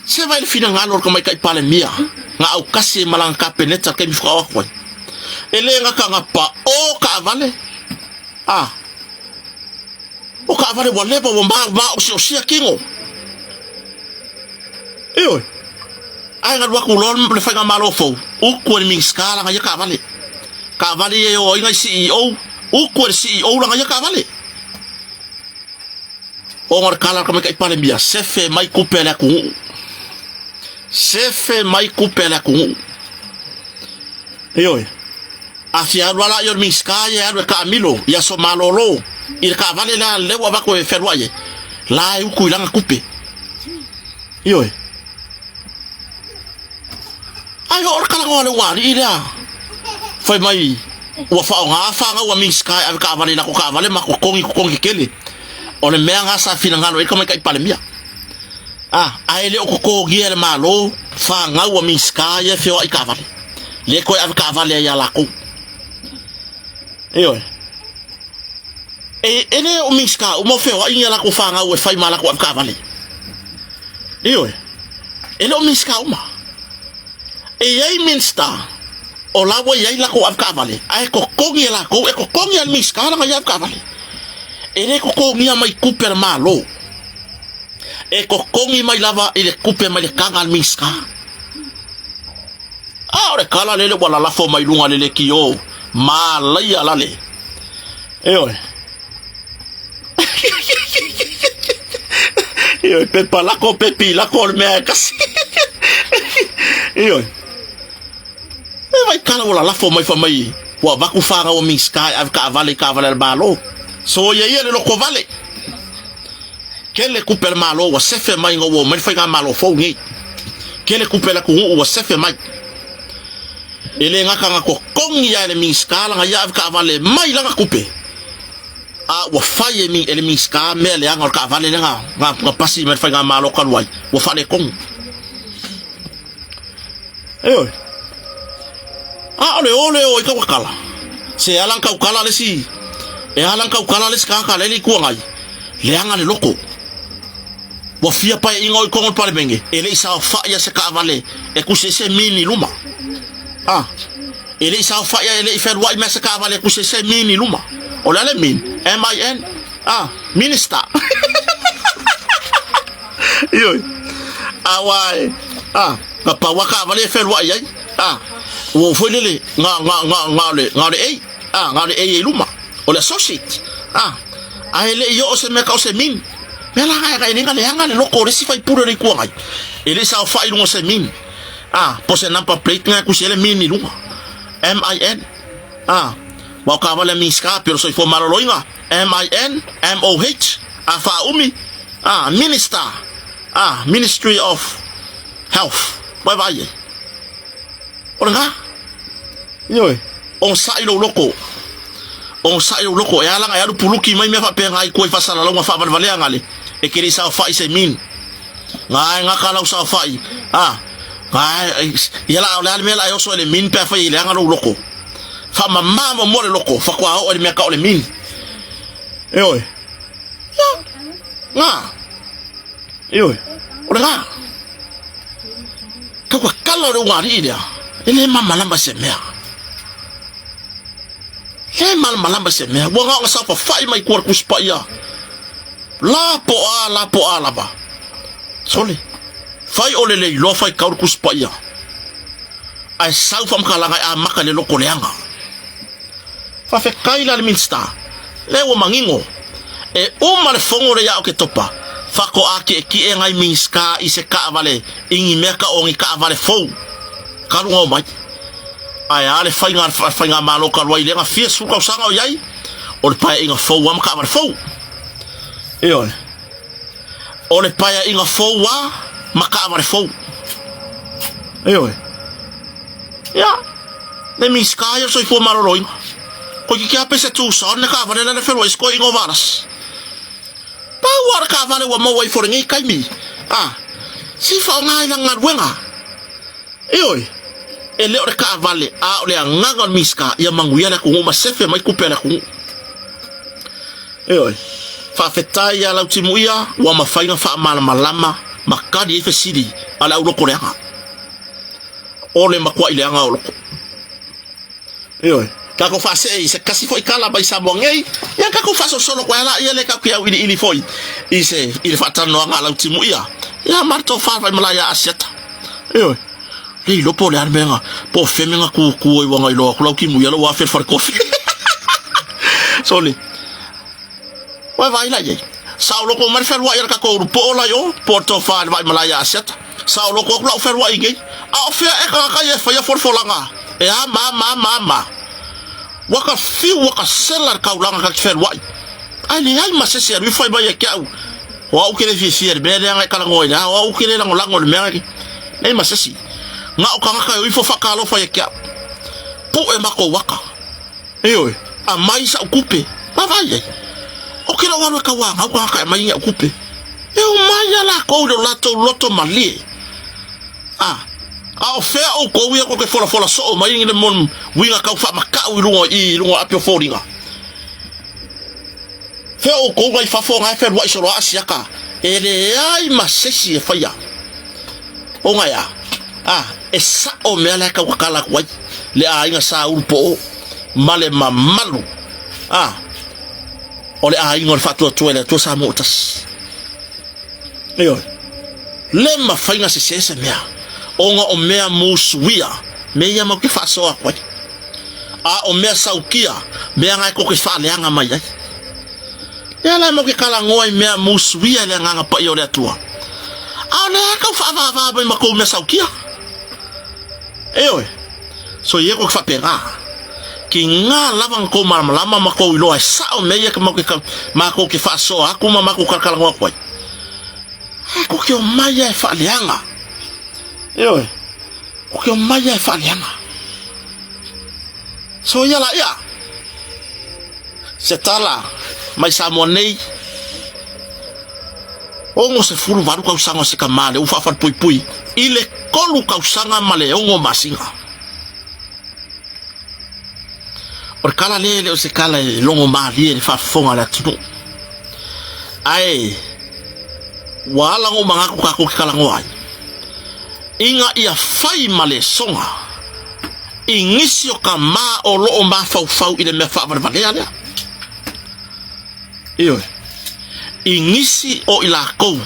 Se vaai le finagalo o le tamaitai Palemia na autasi ai ma lana Kapeneta i le taimi faatoa o atu ai. E le gata na pao taavale, a, o taavale ua leva ua maosiosia tino. Ioe. Ae na alu atu loa le faigamalo fou, utu e le Minisita lana ia taavale. Taavale ia e o ai nai CEO, utu e le CEO lana ia taavale. Ona o le tala a le tamaitai Palemia, sefe mai tupe a le atunuu. Sefe mai tupe a le atunuu. Ioe. A fia alu lava la ia o le Minisita ia e alu e taamilo i aso malolo i le taavale lea lea ua avatu e fealuai ai, la e utu i lana tupe. Ioe. Ai o le talanoa a le ulualii lea fai mai ua faaaoga fanau a Minisita e ave taavale i latou taavale ma totogi totogi tetele. O le mea lena sa finagalo i ai le tamaitai Palemia. A, ae le o totogia e le Malo fanau a Minisita ia e feoai taavale. Le toe ave taavale ai ia latou. Ioe. E, e le o Minisita uma o feoai ni a latou fanau e fai ma latou avetaavale. Ioe, e le o Minisita uma. E i ai Minisita o la ua i ai latou avetaavale, ae totogi e latou, e totogi e le Minisita lana ia avetaavale. E le totogia mai tupe a le Malo. E totogi mai lava i le tupe mai le taga a le Minisita. A o le tala lele ua lalafo mai luga le lekiō, malaia lale. Ioe. Ioe, pepa lako, pepi lako o le mea e kasi. Ioe. E vai tala ua lalafo mai fa mai ua avatu fanau a Minisita e ave taavale i taavale a le Malo. Soia ia le lotovale. Tele tupe a le Malo ua sefe mai ina ua omai le faigamalo fou nei. Tele tupe a le atunuu ua sefe mai. E le gata na totogi lava e le Minisita lana ia avetaavale mai lana tupe, a ua fai e le Minisita mea leaga o le taavale lea na pasi mai le faigamalo talu ai, ua faaletonu. Ioe. A o le o lea o ai taukala. Se ala na taukala le isi, e ala na taukala le isi tagata la e le Itu Agai, leaga le loko. Ua fia paeaiga o i totonu o le Palemene, e le i saofai a se taavale e tusi ai se min i luma. A, e le i saofai a e le i fealuai mai se taavale e tusi ai se min i luma. O le a le min? M-I-N. A, Minister. Ioe. Aua e, a, na pau a taavale e fealuai ai. A, ua ou foi lele, na, na, na, na o le, na o le A. A, na o le A i luma. O le associate. A, ae le i oo se mea tau se min. Mea la e e le na leaga le loko o le isi faipule o le Itu Agai. E le i saofai i luga o se min. A, po o se number plate na e tusi ai le min i luga. M-I-N. A, ma o taavale a Minisita pei o le Soifua Maloloina. M-I-N, M-O-H, a faaumi, a, Minister, a, Ministry of Health. Ua e vaai ai? O lena. Ioe. Onosai lou loko. Onosai lou loko. E ala ona e alu puluki mai mea faapena i tua i faasalalauga faavalevalea gale, e te le i saofai se min. Ga e gata lau saofai. A, ga e, ia la, o le a le mea la e oso ai le min pe afai e leaga lou loko. Faamama muamua le loko, faatoa oo i le mea tau o le min. Ioe. Ia, ga. Ioe. O le ga. Tau kala o le ugaalii lea, e le malamalama i se mea. Le malamalama i se mea, ua gaoga saofafai mai tua le Tusi Paia, la po o a, la po o a lava. Sole, fai o le le iloa faitau le Tusi Paia, ae sau faamatalaga e amata i le loto leaga. Faafetai la le Minisita, lea ua manino, e uma le fono lea ia Oketopa, faatoa tietie nai Minisita i se taavale i ni mea tau o ni taavale fou talu ona omai. Ae a le faiga a le faigamalo talu ai lea na fia sefulu tausaga o i ai, o le paeaiga fou lava ma taavale fou. Ioe. O le paeaiga fou lava ma taavale fou. Ioe. Ia, le Minisita ia o le Soifua Maloloina, toeitiiti lava pe se Tucson le taavale lea na feluai ai se toeaina o Valasi. Pau lava o le taavale ua maua ifo i lenei taimi, a, se i faaaoga i lana galuega. Ioe, e le o le taavale, a o le agaga o le Minisita ia manuia le atunuu ma sefe mai tupe a le atunuu. Ioe, faafetai ia Lautimuia ua mafai ona faamalamalama ma tali ai fesili a le aulotoleaga. O le matuai leaga o loko. Ioe, tatou faasee i se tasi foi tala mai Samoa nei, ia tatou faasolosolo atu ai lea lea tatou te auiliili foi i se i le faatalanoaga a Lautimuia, ia ma le tofa Vaimalae ia Asiata. Ioe, le iloa po o le a le mea na, po o fea mea na tutu ai ua na iloa atu Lautimuia lou afe i le falekofi. Sole. Ua vaai la i ai. Saoloto mai le fealuai a le tatou ulupoo la i o, po o le tofa i le Vaimalae ia Asiata. Saoloto atu lau fealuai i inei. A o fea ea tagata ia e faia folafolaga e a ma ma ma ma. Ua ka fiu ua ka sela le taulaga ta te fealuai. Ae leai ma se isi e alu ifo fai mai ia te au, o au ou te le fiafia i le mea lea na e talanoa ai la, o au ou te le lagolago i le mea lea. Leai ma se isi. Na o tagata e o ifo faatalofa ia te au. Pue matou aka. Ioe, aumai sa'u tupe. Vaavaai ai. O ke lou alu e tauāgau tagata e aumai ia'u tupe. E omai a lakou i lo latou loto malie. A, a o fea ʻoukou ia kou te folafola soo mai i le mon uiga tau faamaka'u i luga i i luga o api o foliga? Fea ʻoukou mai fafo na e feluaʻi solo a asiaka e leai ma se isi e faia. Ona e a? A, e sa'o mea la e tautatala atu ai le aiga sa ulu poo ma le mamalu a o le aiga o le Faatuatua i le Atua Samoa ua tasi. Ioe. Le mafai ona sese se mea ona o mea musuia, mea ia matou te faasoa atu ai. A o mea saukia, mea na e tou te faaleaga mai ai. Lea la matou te talanoa i mea musuia i le Agaga Paia o le Atua. A o lea tau faavaava mai ma tou mea saukia. Ioe. So ia kou te faapena. Ki nga lava na tou malamalama ma tou iloa e sao mea ia ke matou ke faasoa atu ma matou talatalanoa atu ai. Ae kou te omai a e faaleaga. Ioe. Kou te omai a e faaleaga. So ia la ia. Se tala mai Samoa nei. 68 tausaga o se tama lea ua faafalepuipui i le 3 tausaga ma le 6 masina. O le tala lea e le o se tala e logo malie i le faafofoga a le atunuu. Ae ua ala ona ou manatu tatou te talanoa ai, ina ia fai ma lesoga i nisi o tama o lo o mafaufau i le mea faavalevalea lea. Ioe, i nisi o i lakou,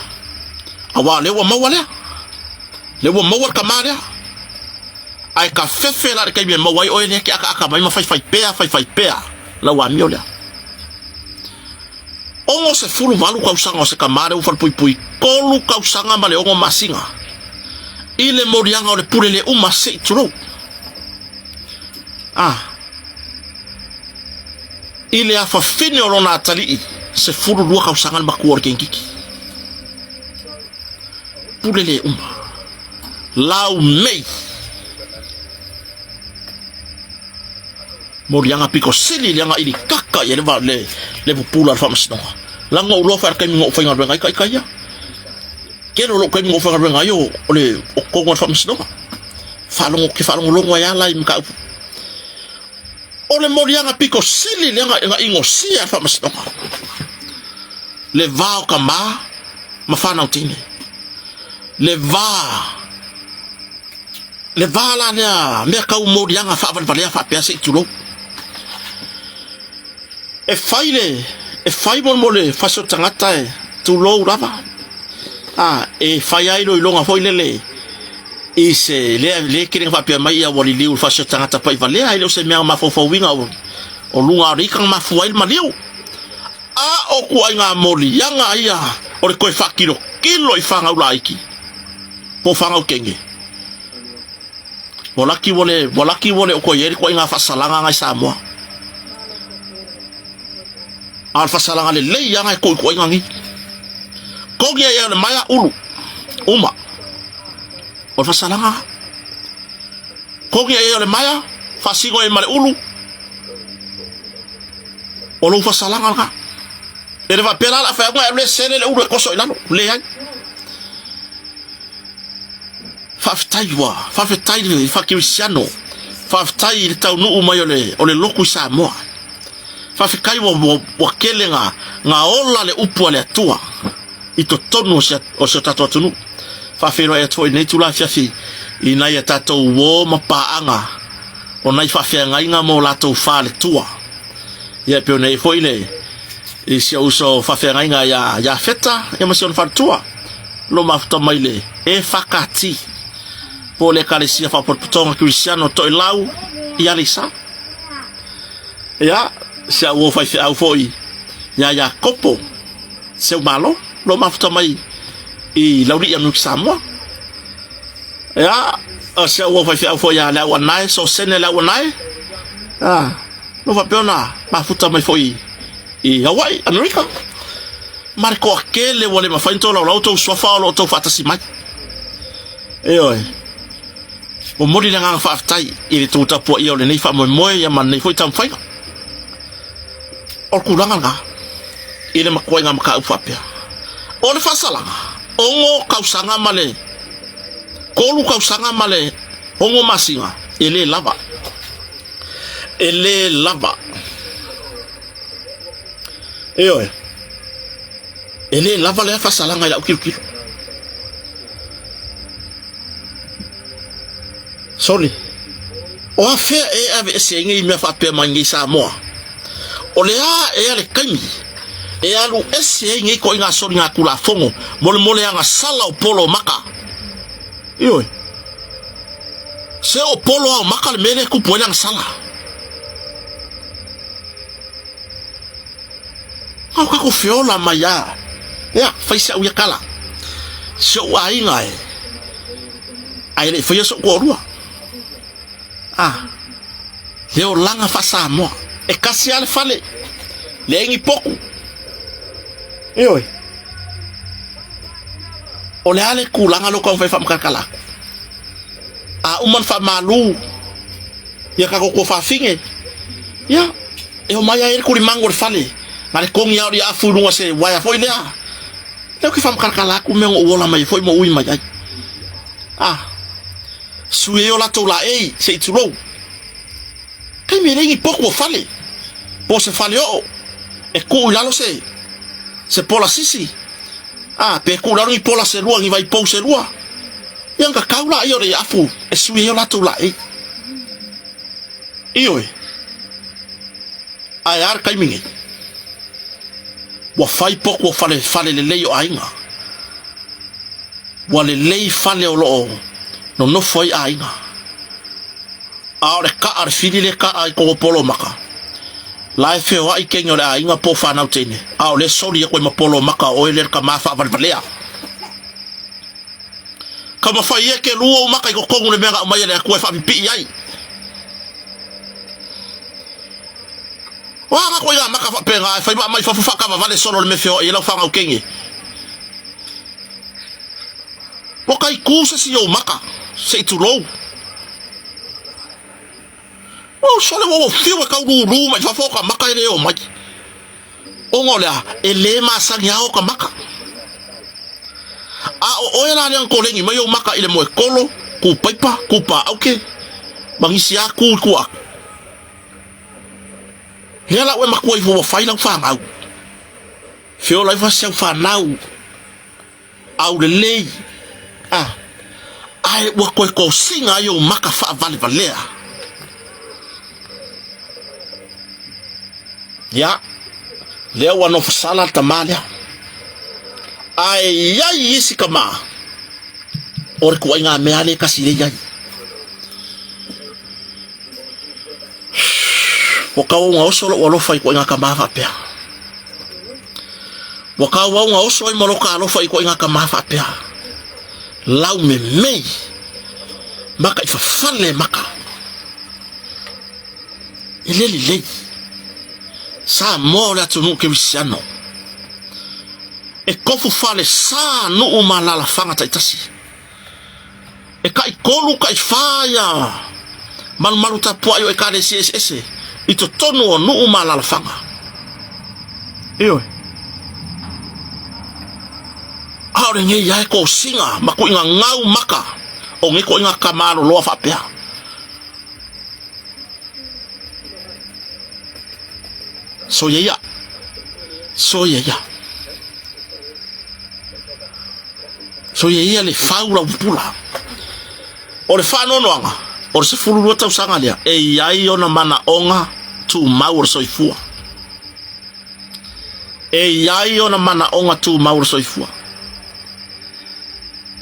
auā o lea ua maua lea, lea ua maua le tama lea. Ae ka fefe la le taimi e maua ai oe lea e te akaaka mai ma faifai pea, faifai pea lau amio lea. 68 tausaga o se tama lea ua falepuipui, 3 tausaga ma le 6 masina i le moliaga o le pule le uma se i tulou. Ah. I le afafine o lona atalii, 12 tausaga le matua o le kenkiki. Pule le uma. Lau mei. Moliaga piko sili le aga ili kaka i le le le pupula le faamasinoga. Laga ou loa whae kaimi ngou whaingaluega ai kai ia. Kelo lou kaimi ngou whaingaluega ai o le o kongo le faamasinoga. Whaalongo ke whaalongolongo ai ala i mkaupu. O le moliaga pito sili lea na inosia e le Faamasinoga, le va o tama ma fanau teine. Le va, le va la lea mea tau moliaga faavalevalea faapea se i tulou. E fai le, e fai mo mo le fasi o tagata e tulou lava. A, e fai ai iloiloga foi lele i se lea le kele faapea mai ia ua liliu le fasi o tagata pai valea e le o se mea mafaufauina o o luga o le ika mafua ai le maliu. A o kuaiga moliaga ia o le toe faakilokilo i fanau laiti po o fanau teine. Ua laki ua le, ua laki ua le o toe i ai le ituaiga faasalaga na i Samoa. A o le faasalaga lelei lava na e tou ituaiga nei. Togi ai o le maea ulu, uma. O le faasalaga na. Togi ai o le maea, faasino ai ma le ulu, o lou faasalaga lena. E le faapea la o le a fai atu na e alu e sele le ulu e toso i lalo, leai. Faafetai ua, faafetai i le faakerisiano, faafetai i le taunuu mai o le, o le lotu i Samoa. Faafetai ua, ua, ua tele na, na ola le upu a le Atua i totonu o si, o si o tatou atunuu. Faafeiloai atu foi i lenei itula afiafi i nai a tatou uo ma paaga o nai faafeagaiga ma o latou faletua. Ia e pei ona i ai foi le, i si ou uso faafeagaiga ia Iafeta ia ma si ona faletua, lo mafuta mai le EFKT, po o le Ekalesia Faapotopotoga Kerisiano Toelau i Aleisa. Ia, si au uo faifeau foi ia Iakopo Seumalo, lo mafuta mai i Laulii Amerika Samoa. Ia, o si au uo faifeau foi ia Leauanae, Sosene Leauanae, ah, lo faapea ona mafuta mai foi i Hawaii, Amerika. Ma le toatele ua le mafai ona tolaulau outou suafa o lo o outou faatasi mai. Ioe. Momoli le agaga faafetai i le tou tapuaia o lenei faamoemoe ia ma lenei foi taumafaiga. O le tulaga lena i le matuaiga mataupu faapea. O le faasalaga, 6 tausaga ma le 3 tausaga ma le 6 masina, e le lava. E le lava. Ioe. E le lava lea faasalaga i lau tilotilo. Sole, o afea e aveese ai nei mea faapea mai nei Samoa? O le a ea le taimi e alu ese ai nei ituaiga soligatulafono mo le moleaga sala o polo o maka? Ioe. Se o polo a o maka le mea lea e tupu ai le agasala. A o tatou feola mai a. Ia, fai si au ia tala. Si ou aiga e. Ae le i faia so'u toalua. A, le olaga faa-Samoa. E tasi lava le fale, leai ni potu. Ioe. O le a le tulaga lea o taumafai e faamatalatala atu? A uma ona faamalu ia tatou tuafafine, ia, e omai ai le tulimanu o le fale, na le togi lava o le afu i luga o se uaea foi lea. Lea ou te faamatalatala atu mea na ou ola mai ai foi ma ui mai ai. A, sui ai o latou laei, se i tulou. Taimi e leai ni potu o fale, po o se fale oo, e tuu i lalo se, se pola sisi, a, pe tuu i lalo ni pola se lua, ni vaipou se lua. Ia ona tatau laia o le afu e sui ai o latou laei. Ioe, ae a le taimi nei? Ua fai potu o fale, fale lelei o aiga. Ua lelei fale o lo o nonofo ai aiga. A o le kaa, le fili lea e kaa i koko polo maka, la e feoai teine o le aiga po o fanau teine, a o lea e soli atu ai ma polo maka o oe lea le tama faavalevalea. Taumafai ia e kelu ou maka i totonu le mea na aumai e le Atua e faapipii ai. O a na koe maka faapena e fai ma aumai fafo faakavavale solo le mea feoai ai lau fanau teine. Ua tai tu se isi i ou maka, se i tulou. Ua sole ua ua fiu e tau lūlū mai fafo o ka maka e le o mai. Ona o le a, e le masani lava o ka maka. A o oe la lea na koleni mai ou maka i le moe kolo, ku paipa, ku paauke, ma nisi lava ku i tua atu. Lea la ua e matua ifo ua fai lau fanau. Feola ifo si au fanau. Aulelei, a, ae ua toe tosiga ai ou maka faavalevalea. Ia. Lea ua nofosala le tamā lea. Ae i ai isi tamā, o le tuaiga mea lea e tasi lea i ai. Ua tauau oso lou alofa i tuaiga tamā faapea. Ua tauau oso ai ma lota alofa i tuaiga tamā faapea. Lau memei, maka i fafale maka. E le lelei. Samoa o le atunuu kerisiano. E tofu falesa nuu ma alaalafaga taitasi. E taitolu taifā ia malumalu tapuai o ekalesia eseese i totonu o nuu ma alaalafaga. Ioe. A o lenei lava e tosiga ma tuuina gau maka o nei toaiga tamaloloa faapea. Soia ia. Soia ia. Soia ia le fau lau pula. O le faanoanoaga, o le 12 tausaga lea, e i ai ona manaoga tumau o le soifua. E i ai ona manaoga tumau o le soifua.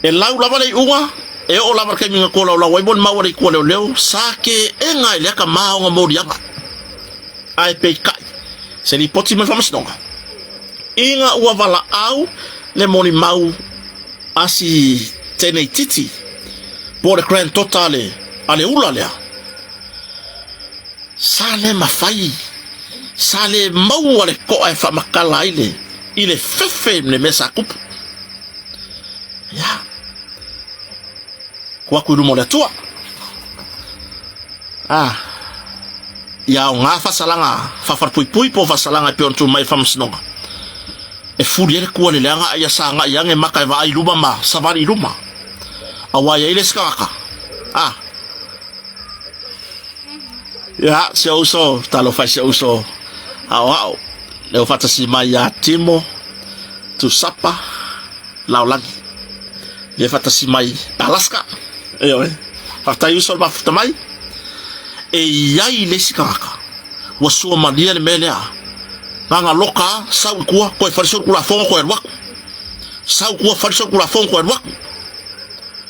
E lau lava le iuga, e oo lava le taimi na tolaulau ai molimau a le Itu a Leoleo, sa teena e lea tama ona moliaga. Ae peitai, se lipoti mai le Faamasinoga, ina ua valaau le molimau a si teneititi po o le granddaughter a le, a le ula lea, sa le mafai, sa le maua le toa e faamatala ai le, i le fefe le mea sa tupu. Ia, tuu atu i luma o le Atua. Ah, ia aoga faasalaga faafalepuipui po o faasalaga e pei ona tuu mai e le Faamasinoga. E fuli ai le tua i le leaga a ia sagai ane maka e vaai i luma ma savali i luma. Aua e i ai le isi tagata. Ah, ia, si ou uso, talofa i si ou uso aoao, lea ua faatasi mai ia Timo Tusapa Laolagi. Lea faatasi mai Alaska. Ioe. Faafetai uso le mafuta mai. E i ai le isi tagata ua sua malie le mea lea. Gaga loka, sau i tua, toe fali sou Tulafono toe alu atu. Sau i tua, fali sou Tulafono toe alu atu.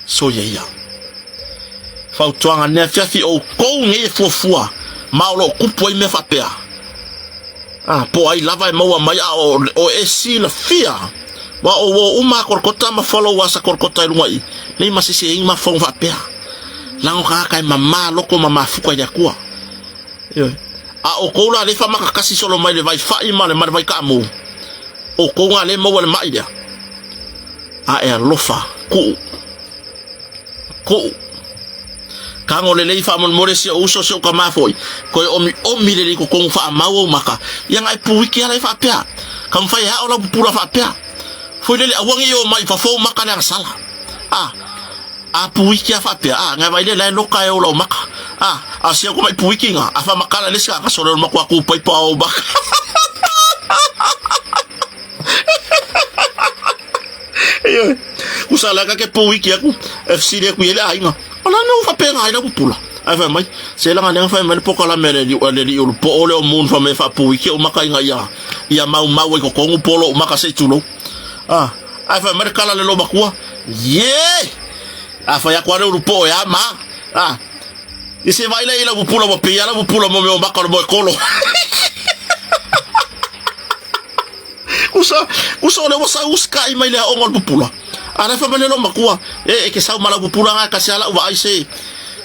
Soia ia. Fautuaga nei afiafi, outou nei e fuafua ma o lo o tupu ai mea faapea. A, po o ai lava e maua mai a o, o e silafia. Wa o ua uma a Kolokota ma followers a Kolokota i luga i nei ma sese ai ma fongo faapea. Lago tagata e mamā loko ma mafuka i le Atua. Ioe. A outou la le faamakakasi solo mai le vai fa'i ma le ma le vai kaamu, outou ga le maua le ma'i lea. A e alofa, kuu. Kuu. Kago lelei faamolemole si ou uso si ou tama foi, toe omiomi lelei totonu faamau ou maka, ia na e puiki ala e faapea. Ka mafai e ao lau pupula faapea. Foi lele aua nei o mai i fafo ou maka le agasala. A, a puiki a faapea, a, na vai le la e loka e ola ou maka. A, a si au mai puiki nga, a whamakala le sika, ka sole o makua ku paipa o maka. Ioe. Usa la ka ke puiki aku, e fesili aku i ai le aiga. O le a le mea ua faapena ai lau pupula? Ae fai mai, se laga lea na fai mai le pokalame a le alii, le alii o le poo lea o Moon fai mai e faapuiki ou maka ina ia, ia maumau ai totonu po o lou maka se i tulou. Ah, ae fai mai le kala a le loomatua, Ie! A fai atu lava le ulu poo e a ma. Ah, ia se vaai lea i lau pupula ua pei lava lau pupula mo mea o maka o le moekolo. Usa, usa o le ua sau usikai mai le aoga o le pupula. A la e fai mai le loomatua, e, e ke sau ma lau pupula nga e kasi a lau vaai se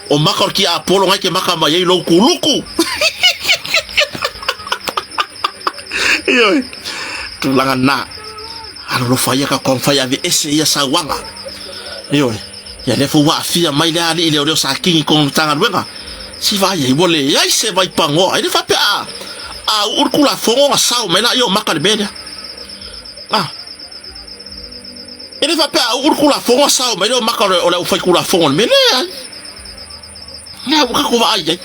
o maka o le kiapolo ngai ke maka mai ai lou kuluku. Ioe, tulaga na. Alolofa ia ka taumafai aveese ia sauaga. Ioe, ia lea foi ua aafia mai le alii leoleo sa kini i kona Matagaluega. Si vaai ai, ua leai se vaipanoa. E le faapea a, a uu le Tulafono ona sao mai laia o maka i le mea lea. A, e le faapea a uu le Tulafono ona sao mai lea o maka o le aufaitulafono i le mea lea. Leai. Lea ua tatou vaai ai.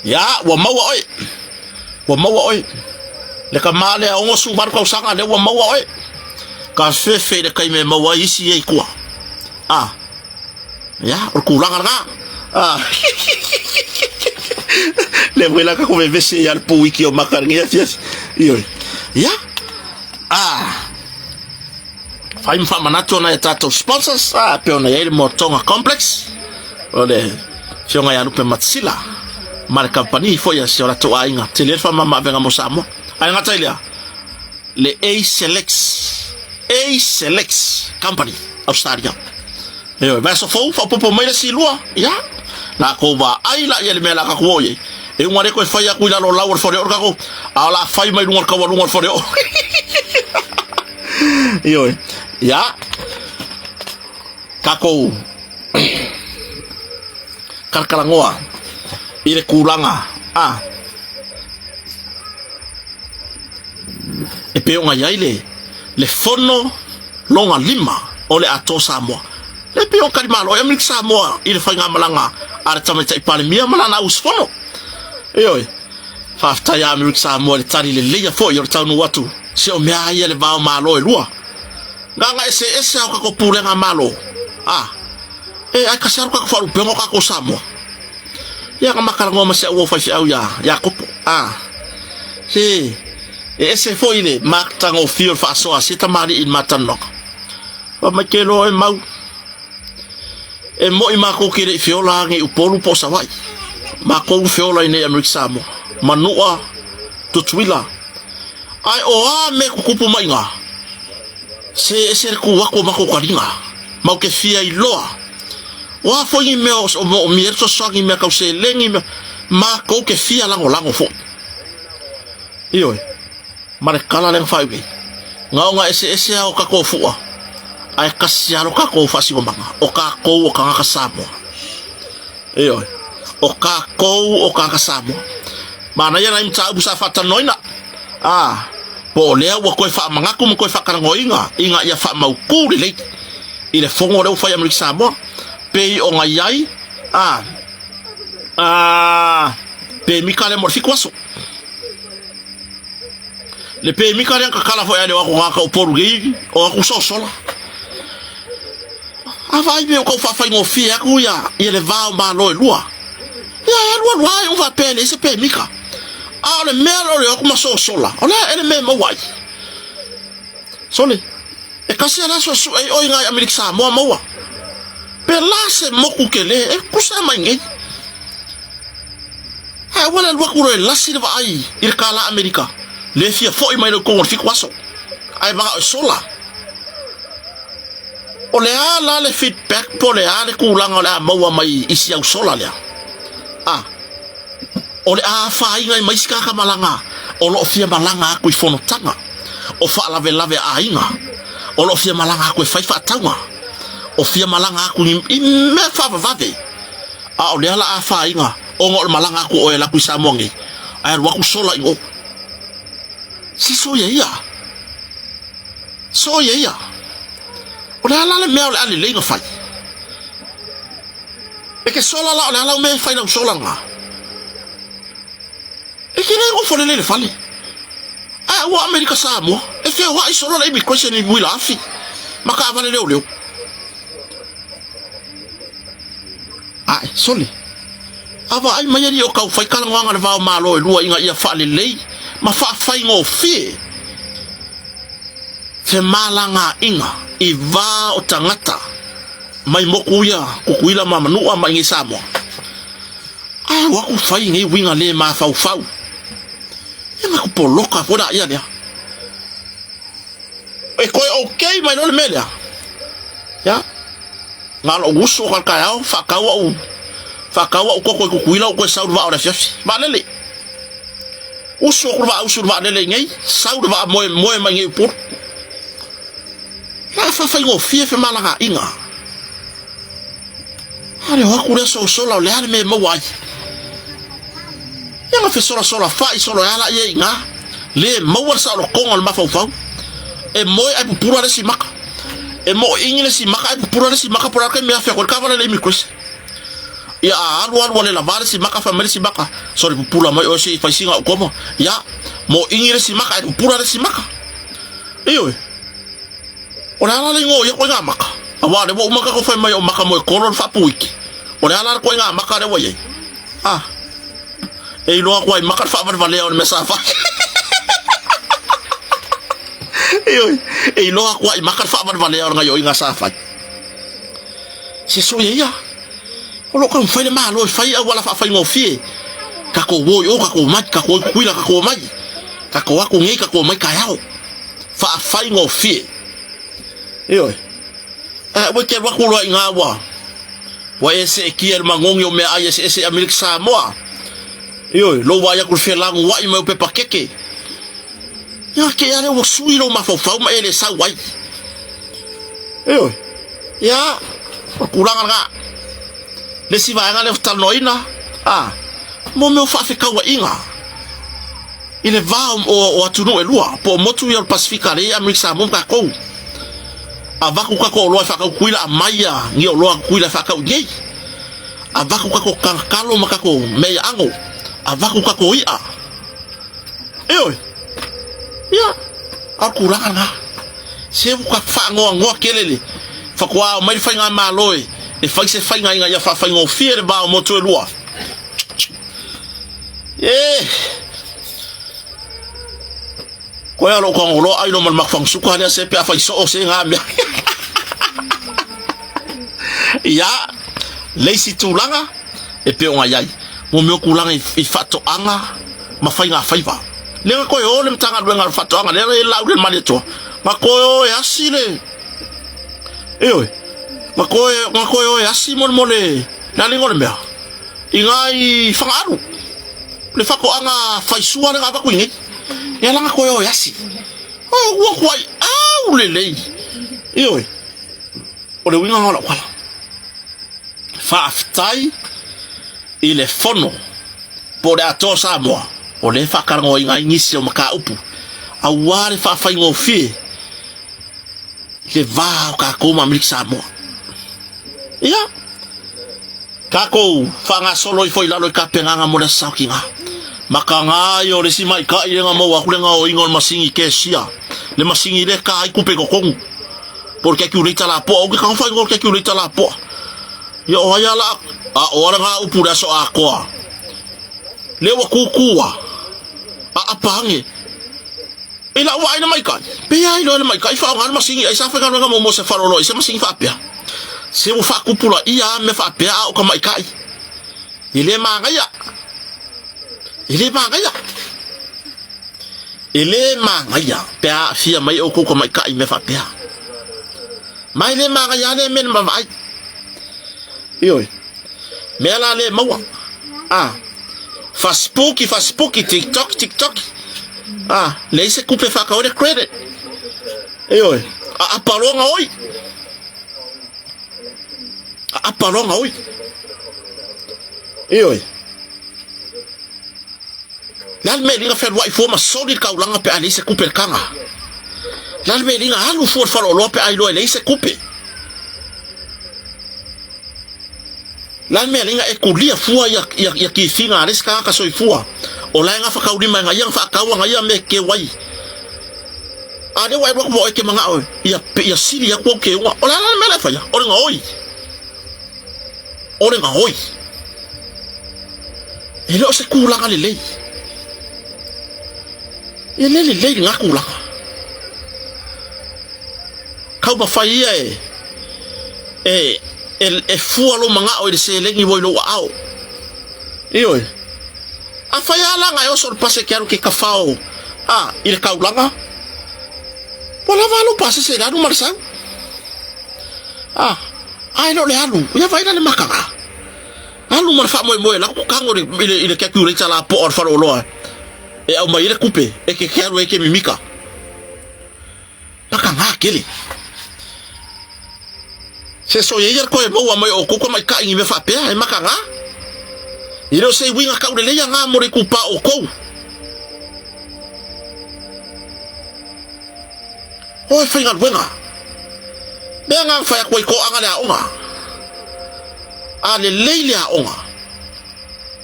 Ia, ua maua oe. Ua maua oe. Le tama lea 68 tausaga lea ua maua oe. Ka fefe i le taimi e maua ai isi ia i tua. A, ia, o le tulaga lena. A, lea foi la tatou vevesi ai ia le puiki o maka i lenei afiafi. Ioe. Ia, ah, fai ma faamanatu ona i a tatou sponsors, ah, pe ona i ai le Motoga Complex, o le Afioga ia Lupe Matsila, ma le kamupani foi a si o latou aiga, tele le faamamaavega mo Samoa. Ae gata i lea, le A-Selex, A-Selex Company, Australia. Ioe, vaiaso fou, faaopoopo mai le isi lua, ia, lakou vaai la ia le mea la kakou oo i ai. E uga le koe fai aku i lalo o lau o le faleoo le kakou, a o la fai mai luga o le kaualuga o le faleoo. Ioe, ia, kakou kalakalagoa i le kulaga a e pei ona i ai le, le fono loga lima o le Atoa Samoa. Le pei o talimalo ai Amerika Samoa i le faigamalaga a le Tamaitai Palemia ma lana auusufono. Ioe, faafetai a Amerika Samoa i le tali leleia foi o le taunuu atu se o mea ia le va o Malo e lua. Gagaeseese a o kakou pulega Malo. A, e ai kasi alu kakou faalupega o kakou Samoa. Ia na makalanoa ma si au faifeau ia Iakopo. A, se e ese foi le matagofie o le faasoa a sia tamalii i le matalanoaga. Fai mai ke loa e mau. E moi makou ke le i feola age i Upolu po o Savaii. Makou feola i nei Amerika Samoa. Manua, Tutuila. Ae o a mea kukupu mai iga? Se ese le ku aku o makou kaliga. Mau ke fia iloa. O a foi ni mea o moomia ai le fesoasoani i mea kau seleni mea. Makou ke fia lagolago foi. Ioe. Ma le kala lea na faaiu nei. Gaoga eseese a o kakou fua, ae kasi a lo kakou faasinomaga, o kakou o kagaka Samoa. Ioe, o kakou o kagaka Samoa. Manaia nai mataupu sa faatalanoaina, a, po o lea ua toe faamanatu ma toe faatalanoaina ina ia faamautu lelei i le fono lea ua fai i Amerika Samoa, pei ona i ai, a, a, pemita lea mo le 7 aso. Le pemita lea na tatala foi a le o atu gata o Upolu nei, o atu sosola. A vaai mea o tau faafaigofie atu ia, ia le va o Malo e lua. Ia e alu alu lava e faapea e leai se pemita. A o le mea lea o le o atu ma sosola, o le a ea le mea e maua ai? Sole, e kasi lava le aso e sue ai oe i nai Amerika Samoa maua. Pe la se moku tele e tusa mai nei. Ae aua le alu atu loa e lasi le vaai i le kālā Amerika, le fia foi mai loa i totonu o le 7 aso, ae manao e sola. O le a la le feedback po o le a le tulaga o le a maua mai i si au sola lea? A, o le a afaina ai ma isi tagata malaga o lo o fia malaga atu i fonotaga o faalavelave a aiga, o lo o fia malaga atu e fai faatauga, o fia malaga atu i mea faavavave. A o lea la afaina ona o le malaga atu o oe e alu atu i Samoa nei, ae alu atu sola i o. Se soia ia. Soia ia. O le a la le mea o le a lelei na fai? E ke sola la o le a lau mea e fai lau sola lena? E ke le nofo lelei le fale. Ae ua Amerika Samoa, e feoai solo le immigration i uila afi ma taavale leoleo. Ae, sole, a vaai mai alii o tau fai talanoaga le va o Malo e lua ina ia faalelei ma faafaigofie femalagaaiga i va o tagata mai moku ia Tutuila ma Manua ma inei Samoa. Ae ua atu fai nei uiga le mafaufau. Ia na poloka foi la ia lea. E toe okay mai loa le mea lea. Ia. Na lou uso ka taeao, faatau au, faatau au koko i Tutuila ou toe sau i le vaa o le afiafi. Vaalele. Usu aku le vaa, usu le vaalele i nei, sau le vaa moe, moe mai nei i Upolu. La faafaigofie femalagaaiga. A le o atu lea sosola o le a le mea e maua ai. Ia na fesolasola fai solo e ala ia i ina. Le maua le saolotoga o le mafaufau. E moe ae pupula le isi maka. E moiigi le isi maka ae pupula le isi maka po o le a le taimi e afe atu ai le taavale le immigration. Ia a alu alu a le lava le isi maka fai mai le isi maka, sole pupula mai oe se i fai sina ou koma. Ia, moiigi le isi maka ae pupula le isi maka. Ioe. O le a la le igoa o ia koiga maka? Aua o lea ua uma tatou fai mai o maka moekolo le faapuiki. O le a la le koiga maka lea ua i ai? A, e iloa atu ai maka le faavalevalea o le mea sa fai. Ioe, e iloa aku ai maka le faavalevalea o le gaioiga sa fai. Se sui ia. O lo o taumafai le Malo e fai auala faafaigofie. Tatou o i o, tatou omai, tatou o i Tutuila, tatou omai. Tatou o atu nei, tatou omai taeao. Faafaigofie. Ioe. Ae ua te alu atu loa i ina ua ua e seetia i le magogi o meaai eseese i Amerika Samoa. Ioe, lou vaai atu i le felanuai mai o pepa keke. Ia te i lea ua sui lou mafaufau ma e le sau ai. Ioe. Ia, o le tulaga lena. Le isi vaega lea ou te talanoaina, a, mo mea o faafetauaiga i le va o atunuu e lua, po o motu ia o le Pasefika lea i Amerika Samoa ma tatou. Avatu tatou oloa e faatau Tutuila, aumai ia ni oloa a Tutuila e faatau i inei. Avatu tatou talo ma tatou mea ia ago, avatu tatou i'a. Ioe. Ia, a o le tulaga lena. Se ua faanoanoa tele le faatoa aumai le faigamalo e e fai se faiga ina ia faafaigofie le va o motu e lua. E! Koe a lou kagoloa ai lo ma le makufangusuka lea se pe a fai soo se ngā mea. Ia, le isi tulaga e pei ona i ai, mo mea o tulaga i faatoaga ma faigafaiva. Lea na toe o le Matagaluega o Faatoaga, lea e lau le Malietoa, na toe o e asi le, ioe, na toe, na toe o e asi mo le, mo le, le aliga o le mea, i ngā i Fagaalu, le faatoaga faisua lea na avatu i nei. Lea la na toe o e asi. Oh, ua kuai au lelei. Ioe, o le uiga lena o lau tala. Faafetai i le fono po o le Atoa o Samoa, o lea e faatalanoaina ai nisi o mataupu aua le faafaigofie le va o tatou ma Amerika Samoa. Ia, tatou faagasolo ifo i lalo i tapenaga mo le Aso Saokiga. Makaga ia o le isi maita'i lea na maua atu le gaoiga o le masini kesia, le masini lea e ta ai tupe i totonu, po o le calculator lapoa. Ou te tago faaigoa o le calculator lapoa. Ia o ai ala a o ala ngā upu le aso atoa. Lea ua kūkūa a apa ange. I lau vaai le maikai, pea ai loa le maikai whaonga le masini ai sa whaigaluega mo mo se wharoro i se masini whaapea. Se ua whaakupula ia a mea whaapea a o ka maikai. E le māngaia. E le māngaia. E le māngaia pe a aafia mai oukou ka maikai i mea faapea. Ma e le māngaia lea mea na vaavaai. Ioe. Mea la le maua. A. Fasipuki, fasipuki, TikTok, TikTok. A, leai se kupe whakaore le credit. Ioe. A aparonga oi. A aparonga oi. Ioe. Le a le mea e liga fealuai fua ma soli le taulaga pe a leai se kupe le taga? Le a le mea e liga alu fua le faleoloa pe a iloa e leai se kupe? Le a le mea e liga e kulia fua ia, ia, ia kifiga a le isi tagata soifua o la e gafataulima e ga ia faatau ga ia mea e keu ai? A lea ua e alu atu ma oe e te manao ia, ia sili atu au keuga. O le a la le mea la e faia? O le gaoi. O le gaoi. E le o se tulaga lelei. E le lelei lena tulaga. Taumafai ia e, e, e, e fua lou manao i le seleni ua i lou aao. Ioe. Afai lava la na e oso le pase ke alu ke kafao a i le taulaga, ua lava a lou pasese i le alu ma le sau. A, a e le o le alu, ia vaai la le makaga. Alu ma le faamoemoe e alu atu tago i le, i le calculator lapoa o le faleoloa e aumai ai le kupe e ke ke alu ai ke mimika. Makaga tele. Se soia ia le toe maua mai o outou tamaitai ni mea faapea, e makaga. E le o se uiga taulelei aga mo le itupa o outou. O e faigaluega. Mea nga fai atu ai toaga le aoga. A lelei le aoga.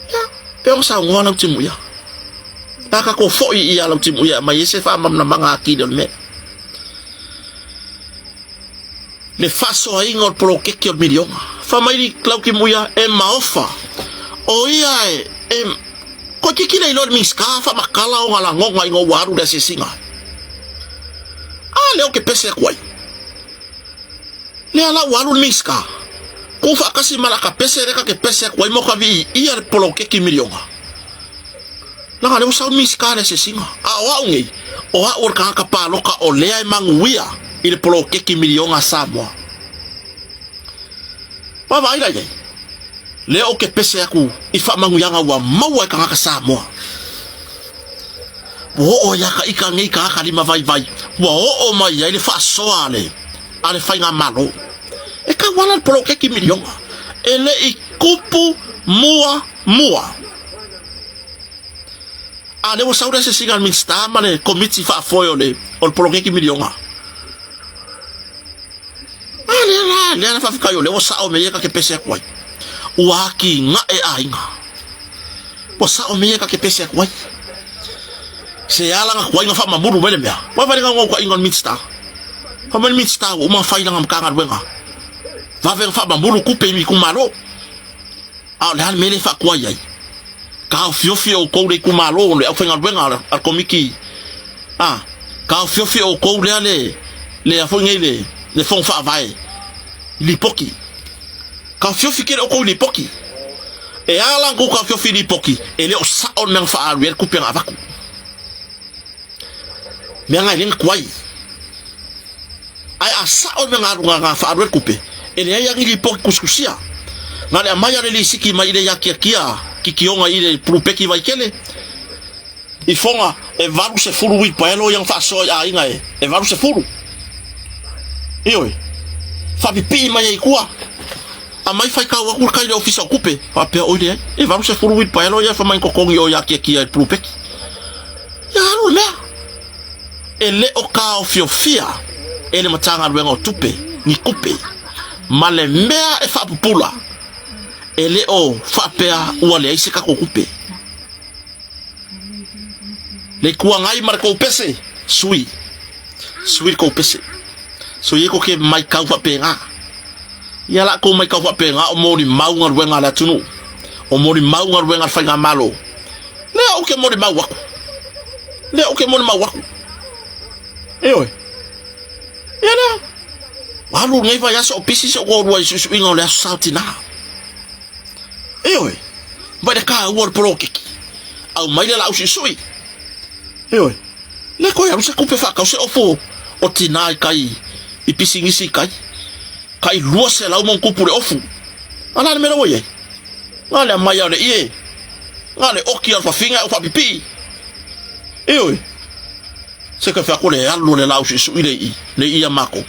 Ia, pe ona saunoa lau timuia. A tatou foi ia lau timuia mai ai se faamalamalamaga atili o le mea. Le faasoaina o le poloketi o le miliona. Fai mai lau timuia e maofa. O ia e, e Koe kikile iloa le Minisita faamatala ona lagona ina ua alu le asiasiga. lea ou ke pese aku ai. Lea la ua alu le Minista, ku faatasi ma laka pese lea ka ke pese aku ai mo ka viiia le poloketi miliona. Leaga lea ua sau le Minista le asiasiga. A o au nei, o au o le tagata paloka o lea e manuia i le poloketi miliona a Samoa. Vaavaai la i ai, lea ou te pese aku i faamanuiaga ua maua e tagata Samoa. Ua oo ai lava ka ika nei tagata limavaivai, ua oo mai ai le faasoa a le a le faigamalo. E tauala le poloketi miliona, e le i tupu mua mua. A lea ua sau le asiasiga a le Minisita ma le Komiti Faafoe o le o le poloketi miliona. A lea la, lea la faafetai o lea ua sao mea ia ta te pese atu ai. Ua atinae aiga. Ua sao mea ia ta te pese atu ai. Se ala na tuai na faamamulu mai le mea. Ua fai le naunautaiga o le Minista. Fai mai le Minista ua uma ona fai lana Matagaluega. Vave ona faamamulu tupe i itumalo. A o le a le mea lea e faatuai ai? Taofiofi outou le itumalo le aufaigaluega a le Komiti a taofiofi outou lea le le a foi nei le le Fono Faavae lipoti. Taofiofi tele outou i lipoti. E ala ona outou taofiofi i lipoti, e le o sao le mea na faaalu i ai le tupe na avatu. Mea na e le na tuai. Ae a sao le mea na alu na faaalu ai le tupe, e leai lava ni lipoti tusitusia. Na le aumai lava le lisiti mai i le atiatia kikioga i le pulupeti Vaitele i Foga e 80 uipaelo ia na faasoa i aiga e 80. Ioe. Faapipii mai ai i tua. Aumai faitau atu le kai i le Ofisa o Tupe, faapea oi leai, e 80 uipaelo ia e fai mai na totogi i o i atiatia i le pulupeti. Ia alu le mea. E le o taofiofia e le Matagaluega o Tupe ni tupe ma le mea e faapupula, e le o faapea ua leai se tatou tupe. Le Itu Agai ma le tou pese, sui. Sui le tou pese. Sui ai ko ke maitau faapena. Ia la kou maitau faapena o molimau galuega a le atunuu. O molimau galuega a le faigamalo. Lea ou ke molimau aku. Lea ou ke molimau aku. Ioe. Ia lea. Alu lenei vaiaso o pisi si ou toalua i suisuiga o le aso Sa o Tinā. Ioe. Mai le taua o le poloketi. Aumai le laau suisui. Ioe. Le koe alu se tupe faatau se ofu o tinā i kai i pisinisi i kai. Kai 200 ma ona tupu le ofu. A la le mea la ua i ai? Na le aumai a le ie. Na le oki a le fafina e ou faapipii. Ioe. Se ka fea ko le alu o le laau suisui le i, le i a makou.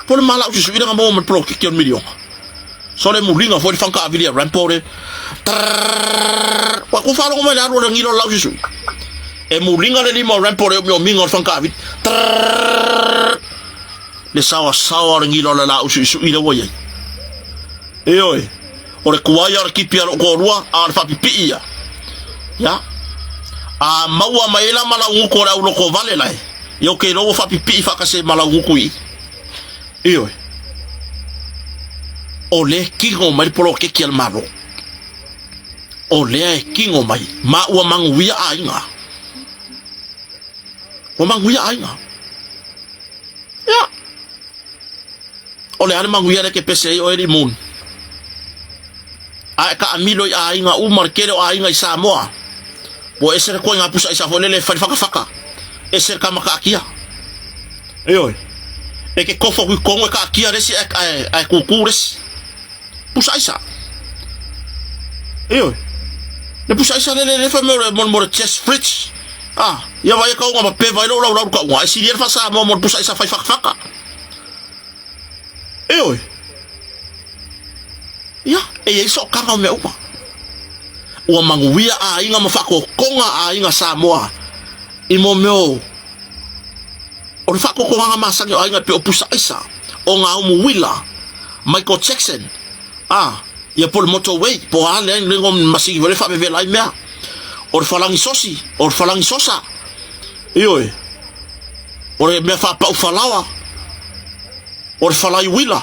Po le ma laau suisui le nga maua ma le poloketi o le miliona. So le muliga foi le fanga taavili a Rampo le trrrr. Ua ku faalogo mai le alu o le gilo o le laau suisui. E muliga le lima o Rampo le omiomiga o le fanga taavili. Trrrr. Le saoasaoa o le gilo o le laau suisui lea ua i ai. Ioe, o le tuai o le tipi a lou toalua, a o le faapipii ia. Ia. A maua mai ai la ma laugutu o le aulotovale lae, ia ou te iloa ua faapipii faatasi ai ma laugutu i i. Ioe. O lea e kino mai le poloketi a le Malo. O lea e kino mai, ma ua manuia aiga. Ua manuia aiga. Ia. O le a le manuia lea e te pese ai oe alii Moon? A e taamilo i aiga uma, le tele o aiga i Samoa, ua ese le koiga pusa aisa foi lele e fai le fakafaka, ese le tama taatia. Ioe. E te kofo atu i totonu e taatia le isi ae tūtū le isi. Pusa aisa. Ioe. Le pusa aisa lele le fai mai o le mo le chest fridge. Ah, ia vai e kauga ma peva ai lou laulau le kauga. E sili ai le faa-Samoa mo le pusa aisa fai fakafaka. Ioe. Ia, e i ai sootaga o mea uma. Ua manuia aiga ma faatotoga aiga Samoa i mo mea o o le faatotogaga masani o aiga e pei o pusa aisa, o ngā umu uila, Michael Jackson, a, ia po o le motorway, po o a lea le igoa masini foi lea e faavevela ai mea, o le falagi sosi, o le falagi sosa, ioe, o le mea faapau falaoa, o le falai uila.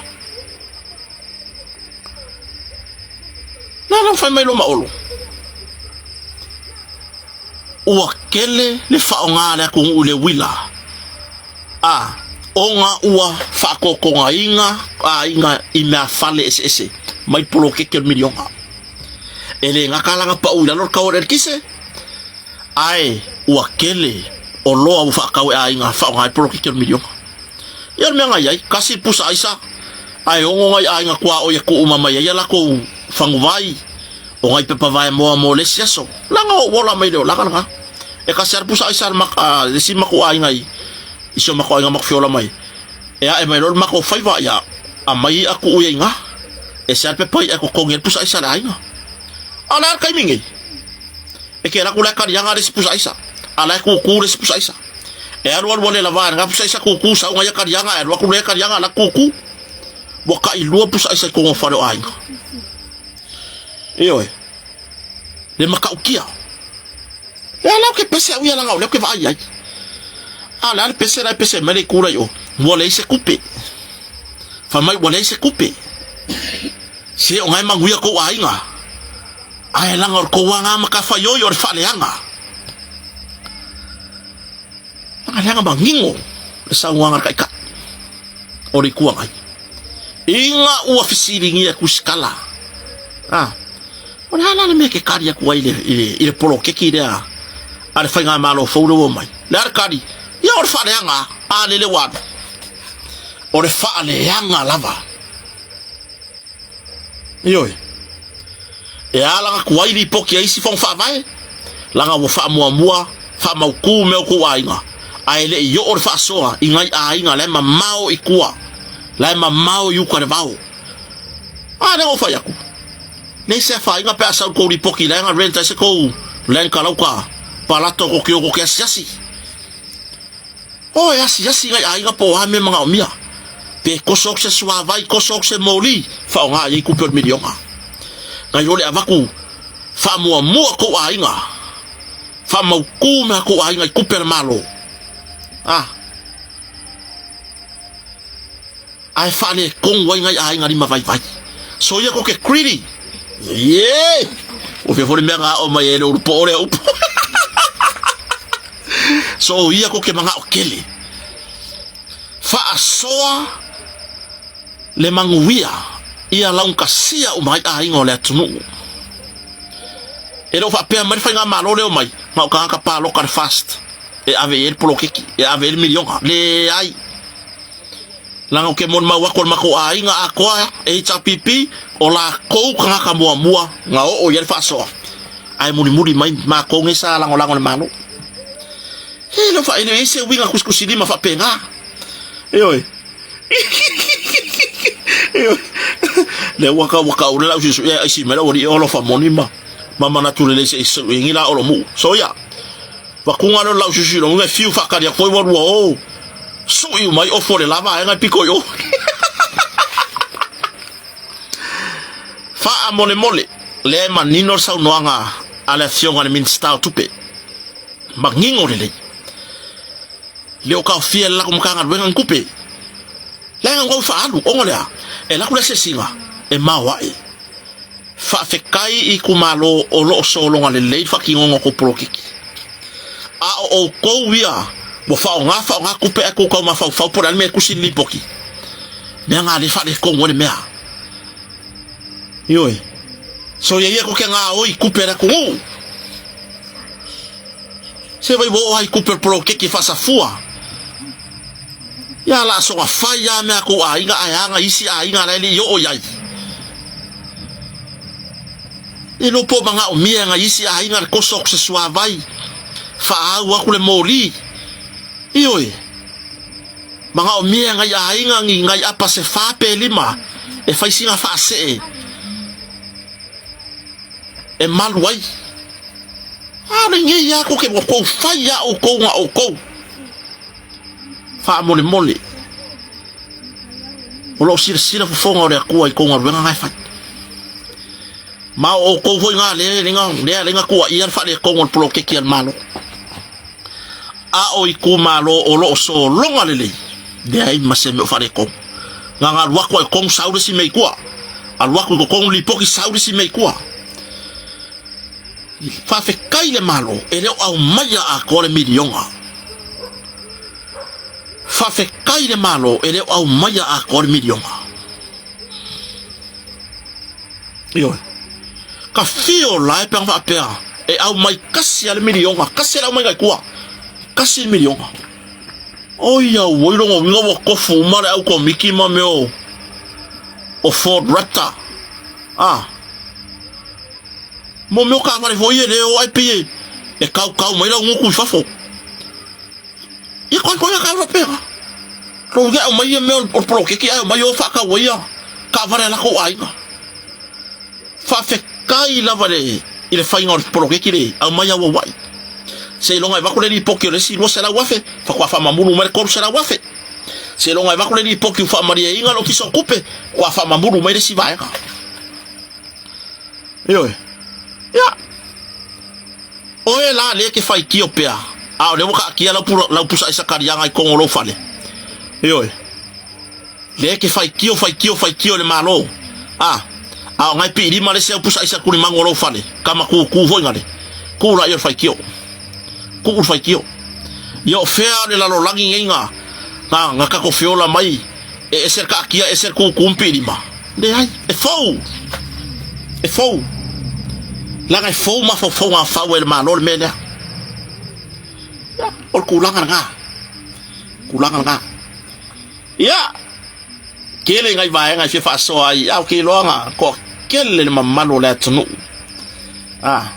Na la fai mai lo ma Olo. Ua tele le faaaoga a le atunuu i le uila. A, ona ua faatotogaina aiga i meafale eseese mai le poloketi o le miliona. E le gata la na pau i lalo le tau o le eletise, ae ua tele oloa ua faatau e aiga e faaaoga ai le poloketi o le miliona. Ia o le mea na i ai, tasi le pusa aisa, ae ono nai aiga tuaoi e tuu uma mai ai a latou faguvai, o nai pepa vaemoa mo le isi aso. Leaga ua ou ola mai le olaga lena. E tasi lava le pusa aisa a le isi matou aiga i si o matou aiga matou feola mai. E ae mai loa le matou faiva, ia aumai i'a tuu i ai i ina. E ese lava le pepa i'a e totogi ai le pusa aisa a le aiga. A o le a le taimi nei? E te alu atu la e taliaga le isi pusa aisa, a la e tutu le isi pusa aisa. E alu alu ua le lava e lena pusa aisa tutu sau na ia taliaga, e alu atu lea taliaga la tutu. Ua tailua pusa aisa i totonu o fale o aiga. Ioe. Le matautia. Lea la ou te pese au ia leaga o lea ou te vaai ai. A o le a le pese la e pese mai le itu la i o? Ua leai se tupe. Fai mai ua leai se tupe. Se o na e manuia kou aiga. Ae leaga o le tou aga matafaioi o le faaleaga. Leaga leaga manino le saunoaga a le Taitai o le Itu Agai. Ina ua fesiligia e Kusikala, a, o le a la le mea e te kali atu ai i le, i le, i le poloketi lea a le faigamalo fou lea ua omai? Le a le kali? Ia o le faaleaga, a lele ua alu. O le faaleaga lava. Ioe. E ala na tuai lipoti a isi fono faavae, laga ua faamuamua faamautu mea o tou aiga, ae le i oo le faasoa i nai aiga la e mamao i tua, la e mamao i uta le vao. A lea na ou fai atu, leai se afaina pe a sau le tou lipoti la e na rent ai se tou land kalauka palata o tou te o tou te asiasi. O e asiasi nai aiga po o a mea manaomia. Pe koso atu se suavai, koso atu se moli, faaaoga i ai tupe o le miliona. Nai lo le avatu faamuamua tou aiga, faamautu mea tou aiga i tupe a le Malo. A. Ae faaletonu ai nai aiga lima vaivai. So ia ko ke greedy. Ye! Ua fia foi le mea na aʻo mai e le ulupoo lea upu. So ia ko ke manaʻo kele. Faasoa le manuia ia laugatasia uma ai aiga o le atunuu. E le o faapea mai le faigamalo lea omai, na o tagata palota le fast e ave i ai le poloketi, e ave i ai le miliona. Leai. Leaga ou te molimau atu o le matou aiga atoa HRPP, o lakou tagata muamua na oo i ai le faasoa, ae mulimuli mai matou nei sa lagolago i le Malo. E le o faaele ai se uiga tusitusilima faapena. Ioe. Ioe. Lea ua tau ua tau le lau suesuea aisi mai lau alii o alofa moni ma ma manatu lelei se i suengi la o lo muu. So ia. Vakuga lea o lau susu i lona e fiu faatali atu ai ua lua o sui uma ai ofu o le la vaega e piko i o. Faamolemole, lea e manino le saunoaga a le Afioga i le Minisita o Tupe. Manino lelei. Le o taofia e le latou Matagaluega ni tupe. Leaga ua faaalu, ona o le a? E alu atu le asiasiga e maoae. Faafetai i itumalo o lo o sologa lelei le faatinoga o tou poloketi. A o outou ia ua faaaoga faaaoga tupe ae tou tau mafaufau po o le a le mea e tusi i le lipoti, mea na lea e faaletonu ai le mea. Ioe. Soia ia tou te gaoi i tupe a le atunuu. Se vai ua oo ai tupe o le poloketi e faasafua. Ia laasoga fai lava mea a tou aiga ae a na isi aiga la e le i oo i ai. E iloa po o manaomia e nai isi aiga le koso atu se suavai, faaau atu le moli. Ioe, manaomia e nai aiga ni nai apa se fa pe lima e fai sina faasee e malu ai. A o lenei lava tou te ua tou fai lava outou na outou. Faamolemole, o lo o silasila fofoga o le Atua i tou galuega na e fai. Ma o outou foi na lea lea lea na tuuaia le faaletonu o le poloketi a le Malo. A o itumalo o lo o sologa lelei, leai ma se mea o faaletonu. Na na alu atu lava i totonu sau le isi mea i tua. Alu atu i totonu lipoti sau le isi mea i tua. Faafetai i le Malo e le o aumaia atoa le miliona. Faafetai i le Malo e le o aumaia atoa le miliona. Ioe. Ka fio la e pe faapea e aumai kasi a le miliona, kasi le aumai tua. Kasi le miliona. Oi au oi longa uiga ua tofu uma le au komiti ma mea o o Ford Raptor. Ah. Mo mea o taavale foi e le o ai pei e kaukau mai lau gutu i fafo. Ia koe koe ka faapea. Lou ia aumai ia mea o le poloketi ae aumai o faatau ai ia taavale a latou aiga. Faafetai lava le i le faiga o le poloketi le aumai auauai. Seiloga e avatu le lipoti o le isi 200,000 faatoa faamamulu mai le 300,000. Seiloga e avatu le lipoti ua faamalieina le Ofisa o Tupe faatoa faamamulu mai le isi vaega. Ioe. Ia. Oe la lea e te faitio pea, a o lea ua taatia lau, lau pusa aisa kaliaga i totonu o lou fale. Ioe. Lea e te faitio, faitio, faitio i le Malo. A, a o ngai piilima le isi au pusa aisa tulimanu o lou fale, tama kūkū foi ngale. Kū la ia o le faitio. Kuu le faitio. Ia o fea le lalolagi nei na, na, na tatou feola mai e ese le taatia, ese le kūkū ma piilima? Leai, e fou. E fou. Leaga e fou mafaufauga a fau ai le Malo le mea lea. Ia, o le tulaga lena. Tulaga lena. Ia, tele nai vaega e fia faasoa ai, a ou te iloa na toatele le mamalu o le atunuu. Ah,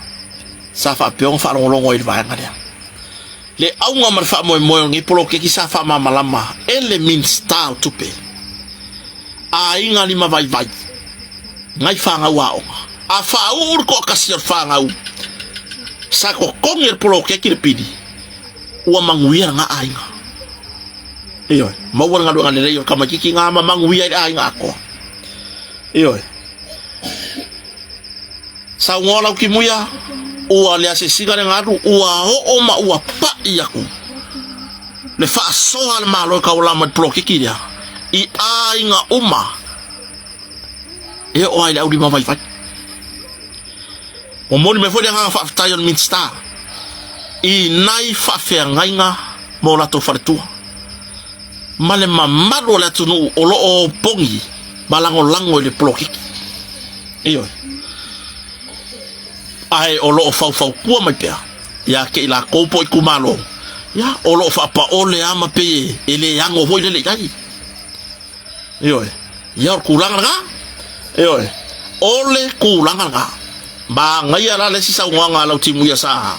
sa faapea ona faalogologo ai i le vaega lea. Le auga ma le faamoemoe o lenei poloketi sa faamalamalama e le Minisita o Tupe, aiga limavaivai, nai fanau aoga. A faauu le toatasi o le fanau sa totogi e le poloketi le pili, ua manuia lena aiga. Ioe, maua le galuega lelei o le tamaitiiti na ma manuia ai le aiga atoa. Ioe. Saunoa lau timuia, ua le asiasiga le galu, ua oo ma ua pai aku le faasoa a le Malo e tauala mai le poloketi lea i aiga uma e oo ai le aulima vaivai. Momoli mai foi le agaga faafetai o le Minisita i nai faafeagaiga ma o latou faletua ma le mamalu o le atunuu o lo o opogi ma lagolago i le poloketi. Ioe. Ae o lo o faufautua mai pea ia te i latou po o itumalo, ia, o lo o faapaole lava ma pei e le ano foi lele i ai. Ioe. Ia o le tulaga lena. Ioe. O le tulaga lena. Manaia la le isi saunoaga a Lautimuia sa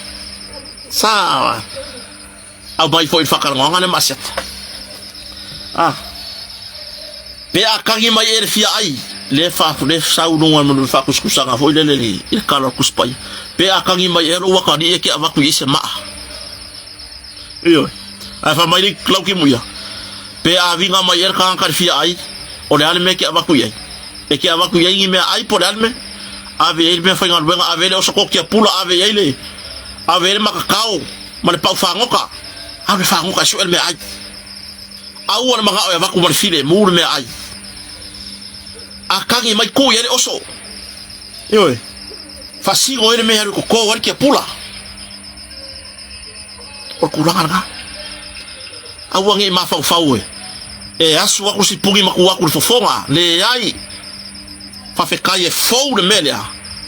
sa aumai foi i le faatalanoaga lea ma Asiata. Ah. Pe a tagi mai e le fia ai, le fa le sau luga mo le faakusikusaga foi lele i le kala o le Tusi Paia. Pe a tagi mai e lou atalii e ke avatu i ai se maa. Ioe. Ae fai mai le Lautimuia, Pe a viga mai ea le tagata i le fia ai, o le a le mea e te avatu i ai? E te avatu i ai ni mea ai po o le a le mea? Ave i ai le mea faigaluega, ave i ai le oso koki a pula, ave i ai le, ave i ai le makakao ma le pau fagota. Alu le fagota e sue le mea ai. Aua le manao e avatu ma le filemu le mea ai. A tagi mai, tuu i ai le oso. Ioe. Faasino ai le mea e alu e toto ai le tiapula. O le tulaga lena. Aua ne i mafaufau e, e asu aku si puni ma tu aku i le fofoga. Leai. Faafetai e fou le mea lea,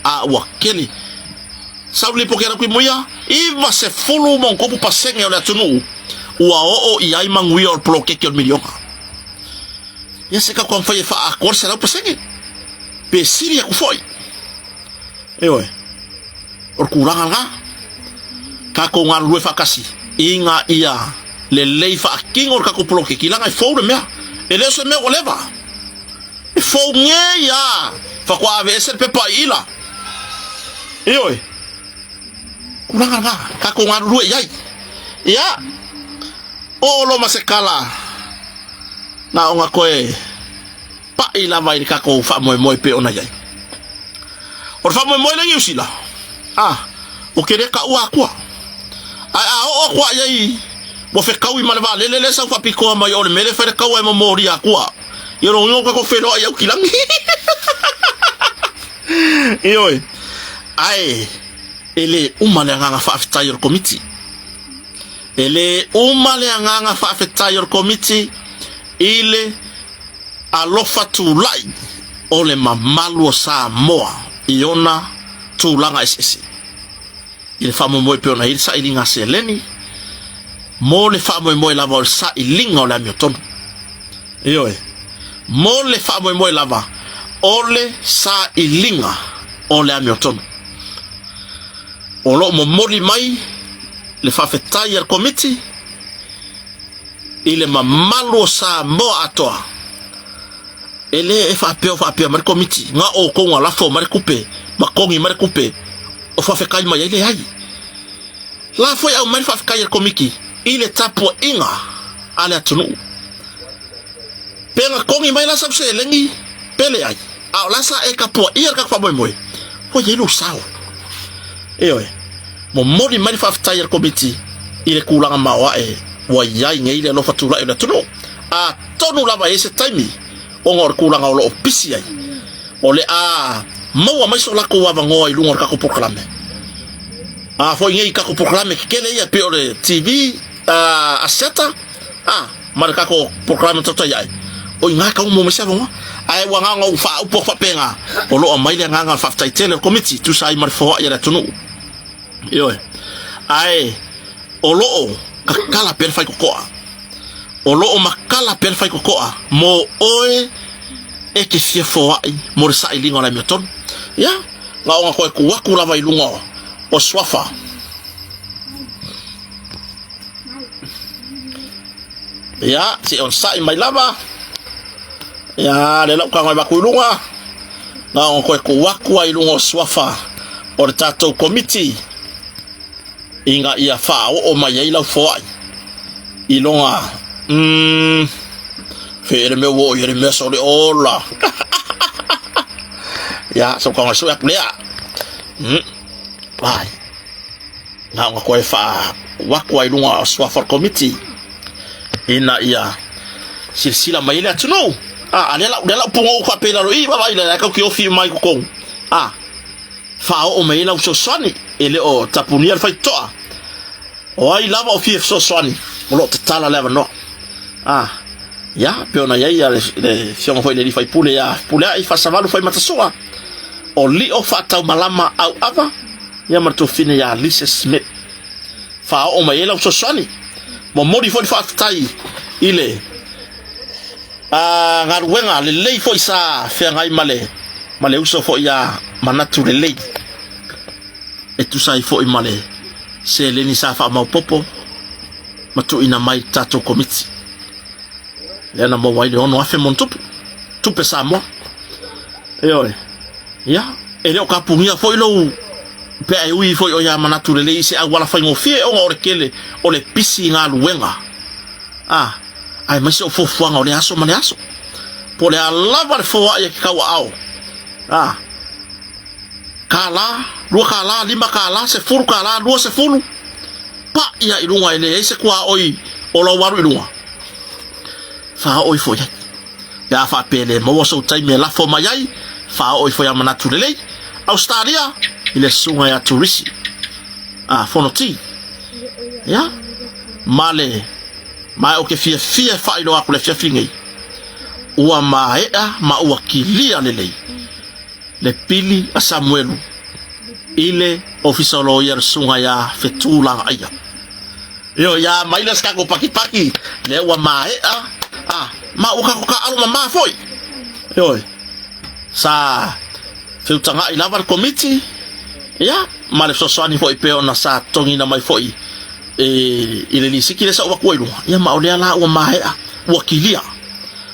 a ua kele. Sau le lipoti a Laukimuia, 90.3% o le atunuu ua oo i ai manuia o le poloketi o le miliona. Ia se tatou taumafai e faaatoa le 100%, pe sili atu foi. Ioe, o le tulaga lena, tatou galulue faatasi ina ia lelei faatino le tatou poloketi, leaga e fou le mea, e le o se mea ua leva. E fou nei lava, faatoa aveese le pepa iila. Ioe, tulaga lena, tatou galulue i ai. Ia, oo loa ma se tala na ona toe pai lava i le tatou faamoemoe pei ona i ai. O le faamoemoe lea i Niu Sila, a, ou te le taua atua. Ae a oo atu i ai ua fetaui ma le vaalele lea e sau faapitoa mai o le mea lea e fai le taua e momolia atua. Ia lona uiga ua tatou feiloai i Aukilagi. Ioe. Ae e le uma le agaga faafetai o le Komiti. E le uma le agaga faafetai o le Komiti i le alofa tulai o le mamalu o Samoa i ona tulaga eseese i le faamoemoe pei ona i ai le sailiga a seleni mo le faamoemoe lava o le sailiga o le amiotonu. Ioe, mo le faamoemoe lava o le sailiga o le amiotonu. O lo o momoli mai le faafetai a le Komiti i le mamalu o Samoa atoa. E le e faapea o faapea mai le Komiti, na outou na lafo mai le tupe ma togi mai le tupe o faafetai mai ai, leai. La foi aumai le faafetai a le Komiti i le tapuaiga a le atunuu. Pe na togi mai la sau seleni pe leai, a o la sa e tapuaia le tatou faamoemoe, ua i ai lou sao. Ioe, momoli mai le faafetai a le Komiti i le tulaga maoae ua i ai nei le alofa tulai o le atunuu. Atonu lava e i ai se taimi ona o le tulaga o lo o pisi ai, o le a maua mai so latou avanoa i luga o le tatou polokalame. A foi nei tatou polokalame tetele ia pei o le TV a Asiata, a, ma le tatou polokalame tautai ae, o i ina e tau maua mai se avanoa. Ae ua na ona ou faaupu atu faapena, o lo o aumai le agaga o le faafetai tele o le Komiti, tusa ai ma le foai a le atunuu. Ioe. Ae o lo o tatala pea le faitotoa. O lo o matala pea le faitotoa mo oe e te fia foai mo le sailiga o le amiotonu. Ia, na ona toe tuu atu lava i luga o suafa. Ia, se i onosai mai lava. Ia, lea la ua tago atu i luga. Na ona toe tuu atu ai i luga o suafa o le tatou komiti ina ia faaoo mai ai lau foai i loga fe le mea ua oo i ai le mea sole ola. Ia, so tago sue atu lea. Vai. Na ona toe faauu atu ai i luga o suafa o le Komiti ina ia silasila mai ai le atunuu. A, a lea la, lea la upu faapea i lalo i, vaavaai lea, tau te ofi mai i totonu. A, faaoo mai ai lau fesoasoani, e le o tapunia le faitotoa. O ai lava o fia fesoasoani, o lo o tatala le avanoa. A, ia, pei ona i ai le, le afioga foi i le alii faipule ia Fepuleai Faasavalu Faimatasua, o Lio Faataumalama Auava, ia ma le tuafafine ia Lisa Smith. Faaoo mai ai lau fesoasoani. Momoli foi le faafetai i le galuega lelei foi sa feagai ma le ma le uso foi ia Manatu Lelei e tusa ai foi ma le seleni sa faamaopopo ma tuuina mai i le tatou Komiti. Lea na maua ai le 6,000 ma ona tupu, tupe Samoa. Ioe. Ia, e le o kapugia foi lou pe a e ui foi o ia manatu lelei i se auala faigofie ona o le tele o le pisi i galuega. A, aemaise o fuafuaga o le aso ma le aso. Po o le a lava le foai a ke kauaao. A, $1, $2, $5, $10, 20, paʻi a i luga e leai se tuaoi o lou alu i luga. Faaoo ifo i ai. Pe a faapea e le maua sou taimi e lafo mai ai, faaoo ifo ia Manatu Lelei, Ausetalia, i le susuga ia Turisi, a, Fonoti. Ia, ma le, ma ou te fiafia e faailoa atu le afiafi nei, ua maea ma ua kilia lelei le pili a Samuelu i le Ofisa o Loia le susuga ia Fetu Lagaaia. Ioe, ia maila se tatou pakipaki, lea ua maea, a, ma ua tatou taaalo mamā foi. Ioe, sa feutagaʻi lava le Komiti, ia, ma le fesoasoani foi pei ona sa totogiina mai foi e, i le lisiti lea sa ou avatua i luga, ia, ma o lea la ua maea, ua kilia.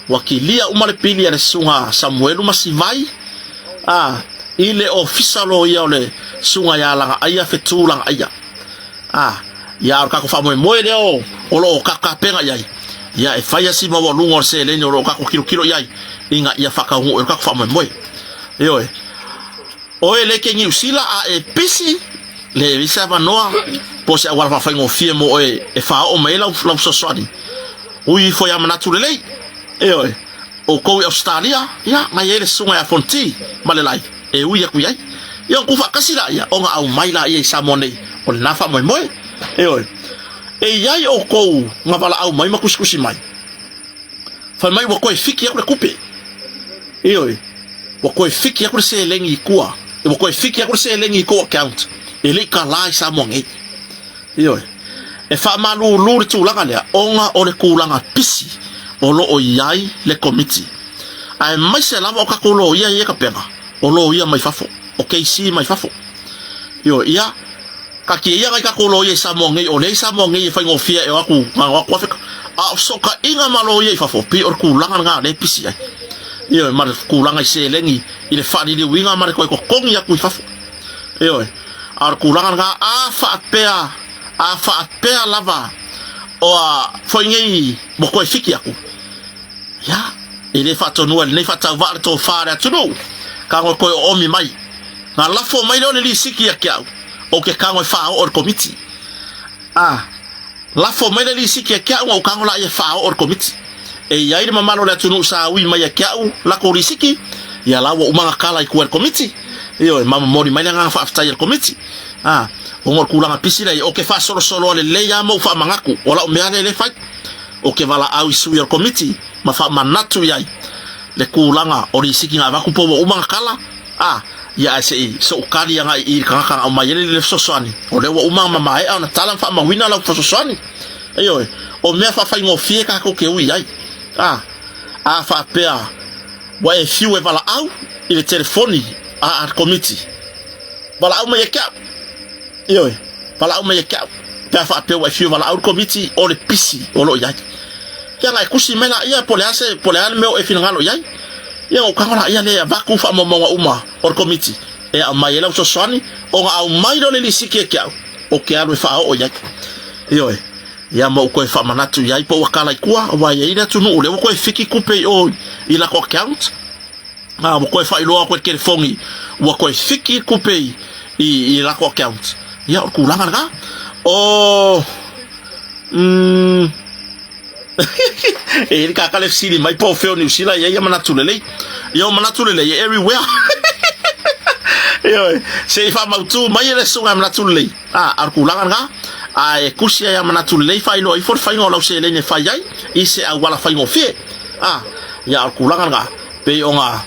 Ua kilia uma le pili a le Susuga Samuelu Masivai, a, i le Ofisa Loia o le Susuga ia Lagaaia Fetu Lagaaia. A, ia, o le tatou faamoemoe lea o, o lo o tatou tapena i ai, ia, e fai lava si maualuga o le seleni o lo o tatou tilotilo i ai, ina ia faataunuu ai lo tatou faamoemoe. Ioe. Oe le ke Niu Sila a e pisi, le i ai se avanoa po o se auala faafaigofie mo oe e faaoo mai ai lau, lau fesoasoani. Ui ifo ia manatu lelei. Ioe. Outou i Ausetalia, ia, na i ai le susuga ia Fonti ma le lai e ui atu i ai. Ia ona tuufaatasi laia ona aumai laia i Samoa nei, o lena faamoemoe. Ioe. E i ai outou na valaau mai ma tusitusi mai, fai mai ua toe fiki aku le tupe. Ioe, ua toe fiki aku le seleni i tua, ua toe fiki aku le seleni i tou account, e le i kalā i Samoa nei. Ioe, e faamalulu le tulaga lea ona o le tulaga pisi o lo o i ai le Komiti, aemaise lava o tatou loia ia e tapena, o loia mai fafo, o KC mai fafo. Ioe, ia, taatia ia nai tatou loia i Samoa nei, o lea i Samoa nei e faigofie e o atu na o atu Afrika, a o fesootaiga ma loia i fafo, pei o le tulaga lena o lea e pisi ai. Ioe, ma le tulaga i seleni i le faaliliuina ma le toe totogi atu i fafo. Ioe, a o le tulaga lena, a faapea, a faapea lava ua foi nei ua toe fiki atu, ia, e le faatonua e lenei faatauvaa le tofa a le atunuu, tago e toe oomi mai. Na lafo mai lea o le lisiti ia te au, ou te tago e faaoo i le Komiti. A lafo mai le lisiti ia te au, ona ou tago lea e faaoo i le Komiti. E i ai le mamalu o le atunuu sa ui mai ia te au latou lisiti, ia la ua uma ona tala i tua i le Komiti. Ioe, ma momoli mai le agaga faafetai a le Komiti. A, ona o le tulaga pisi lea, ou te faasolosoloa lelei lava ma ou faamanatu, o lau mea lea e le fai. Ou te valaau i sui o le Komiti ma faamanatu i ai le tulaga o lisiti na avatu po ua uma ona tala, a, ia ae se i soukali agai i i le tagata na aumai ai le fesoasoani, o lea ua uma ona maea ona tala ma faamauina lau fesoasoani. Ioe, o mea faafaigofie tatou te ui ai. A, a faapea ua e fiu e valaau i le telefoni a le Komiti, valaau mai ia te au. Ioe, valaau mai ia te au, pe a faapea ua e fiu e valaau le Komiti o le pisi o lo o i ai. Ia na e tusi mai laia po o le a se, po o le a le mea o e finagalo i ai. Ia ona ou tago laia lea e avatu faamaumauga uma o le Komiti e aumai ai lau fesoasoani, ona aumai lea o le lisiti ia te au, ou te alu e faaoo i ai. Ioe, ia ma ou toe faamanatu i ai po ua tala i tua, aua e i ai le atunuu lea ua toe fiki tupe i o i lako account. A ua toe faailoa atu e le telefoni ua toe fiki tupe i lako account. Ia o le tulaga lena. O e i ai le tagata lea e fesili mai po o fea o Niu Sila e i ai ia manatu lelei. Ia o manatu lelei e everywhere. Ioe, se i faamautu mai e le susuga e manatu lelei. A, a o le tulaga lena. A e tusi ai ia manatu lelei faailoa ifo le faiga o lau seleni e fai ai i se auala faigofie. A, ia o le tulaga lena. Pei ona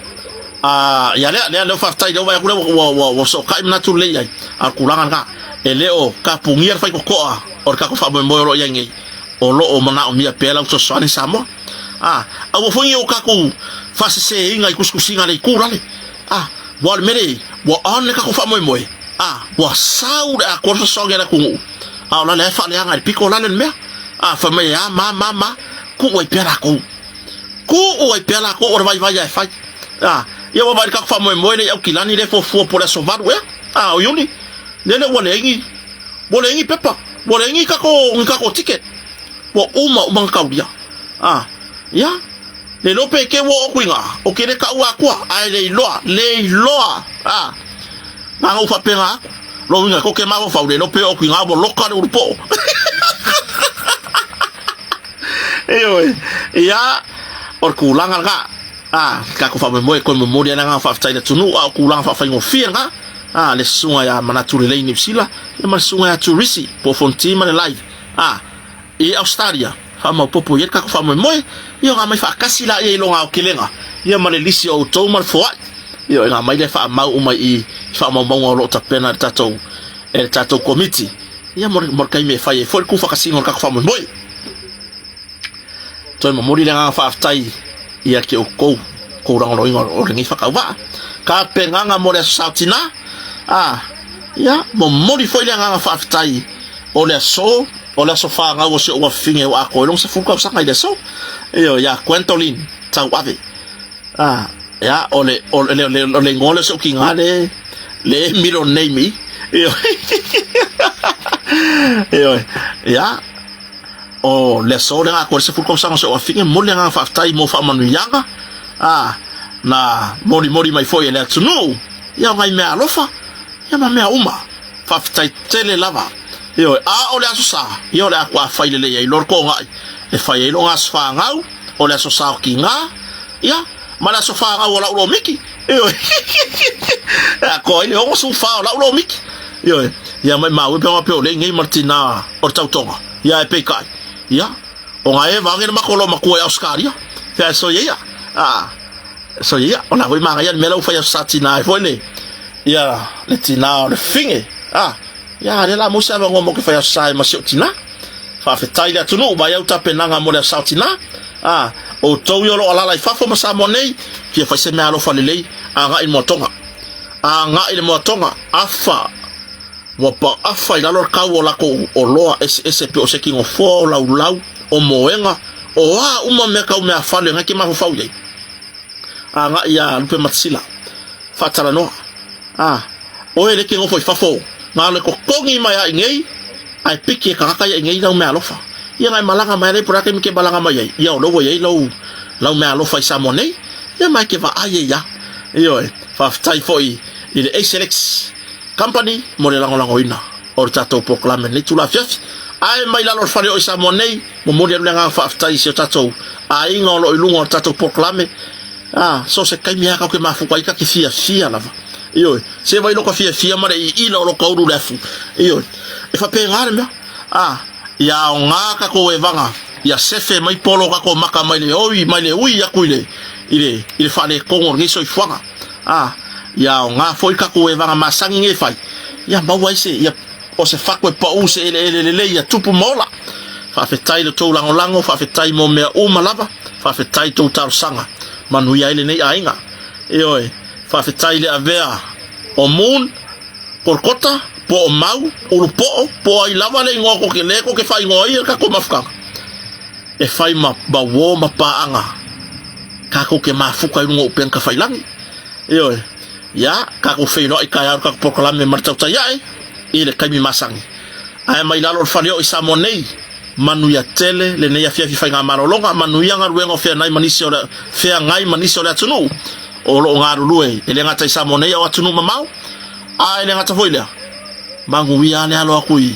a ia lea lea lea faafetai lea ua vaai atu lea ua ua ua sootai manatu lelei ai. A o le tulaga lena. E le o tapunia le faitotoa o le tatou faamoemoe o lo o i ai nei. O lo o manaomia pea lau fesoasoani Samoa. A, aua foi ne i o tatou faaseseina i tusitusiga a le itu lale. A, ua o le mea lea i ai, ua on le tatou faamoemoe, a, ua sau le atoa le fesoasoani a le atunuu, a o la lea e faaleaga i le pito lale le mea. A, fai mai e a ma ma ma, tuu ai pea latou. Tuu ai pea latou o le vaivai lava e fai. A, ia ua vaai i le tatou faamoemoe lea i Aukilani lea e fuafua po o le aso 8 ea, a, o Iuni, lele ua leai ni, ua leai ni pepa, ua leai ni tatou, ni tatou ticket. Ua uma uma ona taulia. A, ia, le iloa pe te ua oo atu i ina, ou te le taua atua, ae le iloa, le iloa, a, na ona ou faapena atu. Lona uiga, tou te mafaufau, le iloa pe oo atu i ina ua loka le ulupoo. Ioe, ia, o le tulaga lena, a, le tatou faamoemoe e toe momoli ai le agaga faafetai i le atunuu, a o tulaga faafaigofie lena, a, le susuga ia Manatu Lelei Niu Sila, ia ma le susuga ia Turisi, po o Fonoti ma le Live, a, i Ausetalia, faamaopopo i ai le tatou faamoemoe, ia ona aumai faatasi laia i lona aotelega, ia ma le lisi o outou ma le foai, ia ona aumai lea faamau uma i i faamaumauga o lo o tapena e le tatou, e le tatou Komiti, ia mo le, mo le taimi e fai ai foi le tuufakasiga o le tatou faamoemoe. Toe momoli le agaga faafetai ia te outou, kou lagolagoina o lenei faatauvaa. Tapenaga mo le Aso Sa o Tina, a, ia, momoli foi le agaga faafetai o le aso, o le aso fanau o si ou afafine ua atoa ai lona 10 tausaga i le aso. Ioe, ia Gwendolyn Tauave. A, ia, o le, o le, o le, o le igoa lea o si ou tina le, le middle name i. Ioe. Ioe. Ia, o le aso lea na atoa ai le 10 tausaga o si ou afafine, momoli le agaga faafetai mo faamanuiaga, a, na molimoli mai foi e le atunuu, ia o nai mea alofa, ia ma mea uma. Faafetai tele lava. Ioe, a o le Aso Sa, ia o le a toa fai lelei ai loa le togai e fai ai lona aso fanau, o le Aso Sa o Kiga, ia, ma le aso fanau o lau lomiki. Ioe, e atoa ai le 64 o lau lomiki. Ioe, ia maimau e pe mape o lei nei ma le tina o le tautoga. Ia ae peitai, ia, o nga e vaage le mako lo matua i Ausetalia, fea e soia ia, a, soia ia, o la foi manaia le mea la ua fai aso sa tina ai foi le, ia, le tina o le fine, a, ia, lea la mo se avanoa mo ke fai aso sa ai ma si ou tina. Faafetai le atunuu, vai au tapenaga mo le aso sa o tina, a, outou ia o lo o alala i fafo ma Samoa nei, fia fai se mea alofa lelei, agai i le moatoga. Agai i le moatoga, afa, Ua paaafa i lalo le kau o lakou oloa eseese pei o se kinofoa, o laulau, o moega, o a uma mea kau meafale ngai ke mafaufau i ai. Agai iā Lupematasila, faatalanoa, A, oe le ke nofo i fafo, na le totogi mai a i nei, ae piki e tagata ia i nei lau meaalofa. Ia ngai malaga mai alai po o le a taimi ke malaga mai ai, ia o lea ua i ai lau, lau meaalofa i Samoa nei, ia ma e ke vaai ai ia. Ioe, faafetai foi i le ACLX. Company mo le lagolagoina o le tatou polokalame i lenei itula afiafi. Ae mai lalo o le fale o i Samoa nei, momoli atu le agaga faafetai i si o tatou aiga o lo o i luga o le tatou polokalame. A, so se taimi lava tatou te mafuta ai, ta te fiafia lava. Ioe, se vai loka fiafia ma le iila o loka ulu le afu. Ioe, e faapena le mea. A, ia aoga tatou evaga, ia sefe mai polo tatou maka mai le oi, mai le ui atu i le, i le, i le faaletonu o lenei soifuaga. Ā, ia aoga foi tatou evaga masani nei e fai, ia maua ai se, ia, o se fatu e paʻu se eleele lelei ia tupu ma ola. Faafetai i lo tou lagolago, faafetai mo mea uma lava, faafetai i tou talosaga, manuia ai lenei aiga. Ioe, faafetai i le avea o Moon, Kolkota, po o Mau, Ulupoo, po o ai lava le igoa tou te, lea tou te faaigoa ai le tatou mafutaga, e fai ma, ma uō ma paaga. Tatou te mafuta i luga o upega tafailagi. Ioe. Ia, tatou feiloai taeao i le tatou polokalame ma le tautai ae i le taimi masani. Ae mai lalo o le fale oo i Samoa nei, manuia tele lenei afiafi faigamalologa, manuia galuega o feagai ma nisi o le, feagai ma nisi o le atunuu o lo o galulue e le gata i Samoa nei a o atunuu mamao. A e le gata foi i lea, manuia le alo atu i,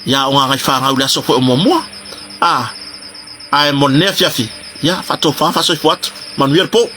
i aoga Gagaifāgau i le aso foi o muamua. A, Ae mo lenei afiafi, ia, faatofa, faasoifua atu. Manuia le po.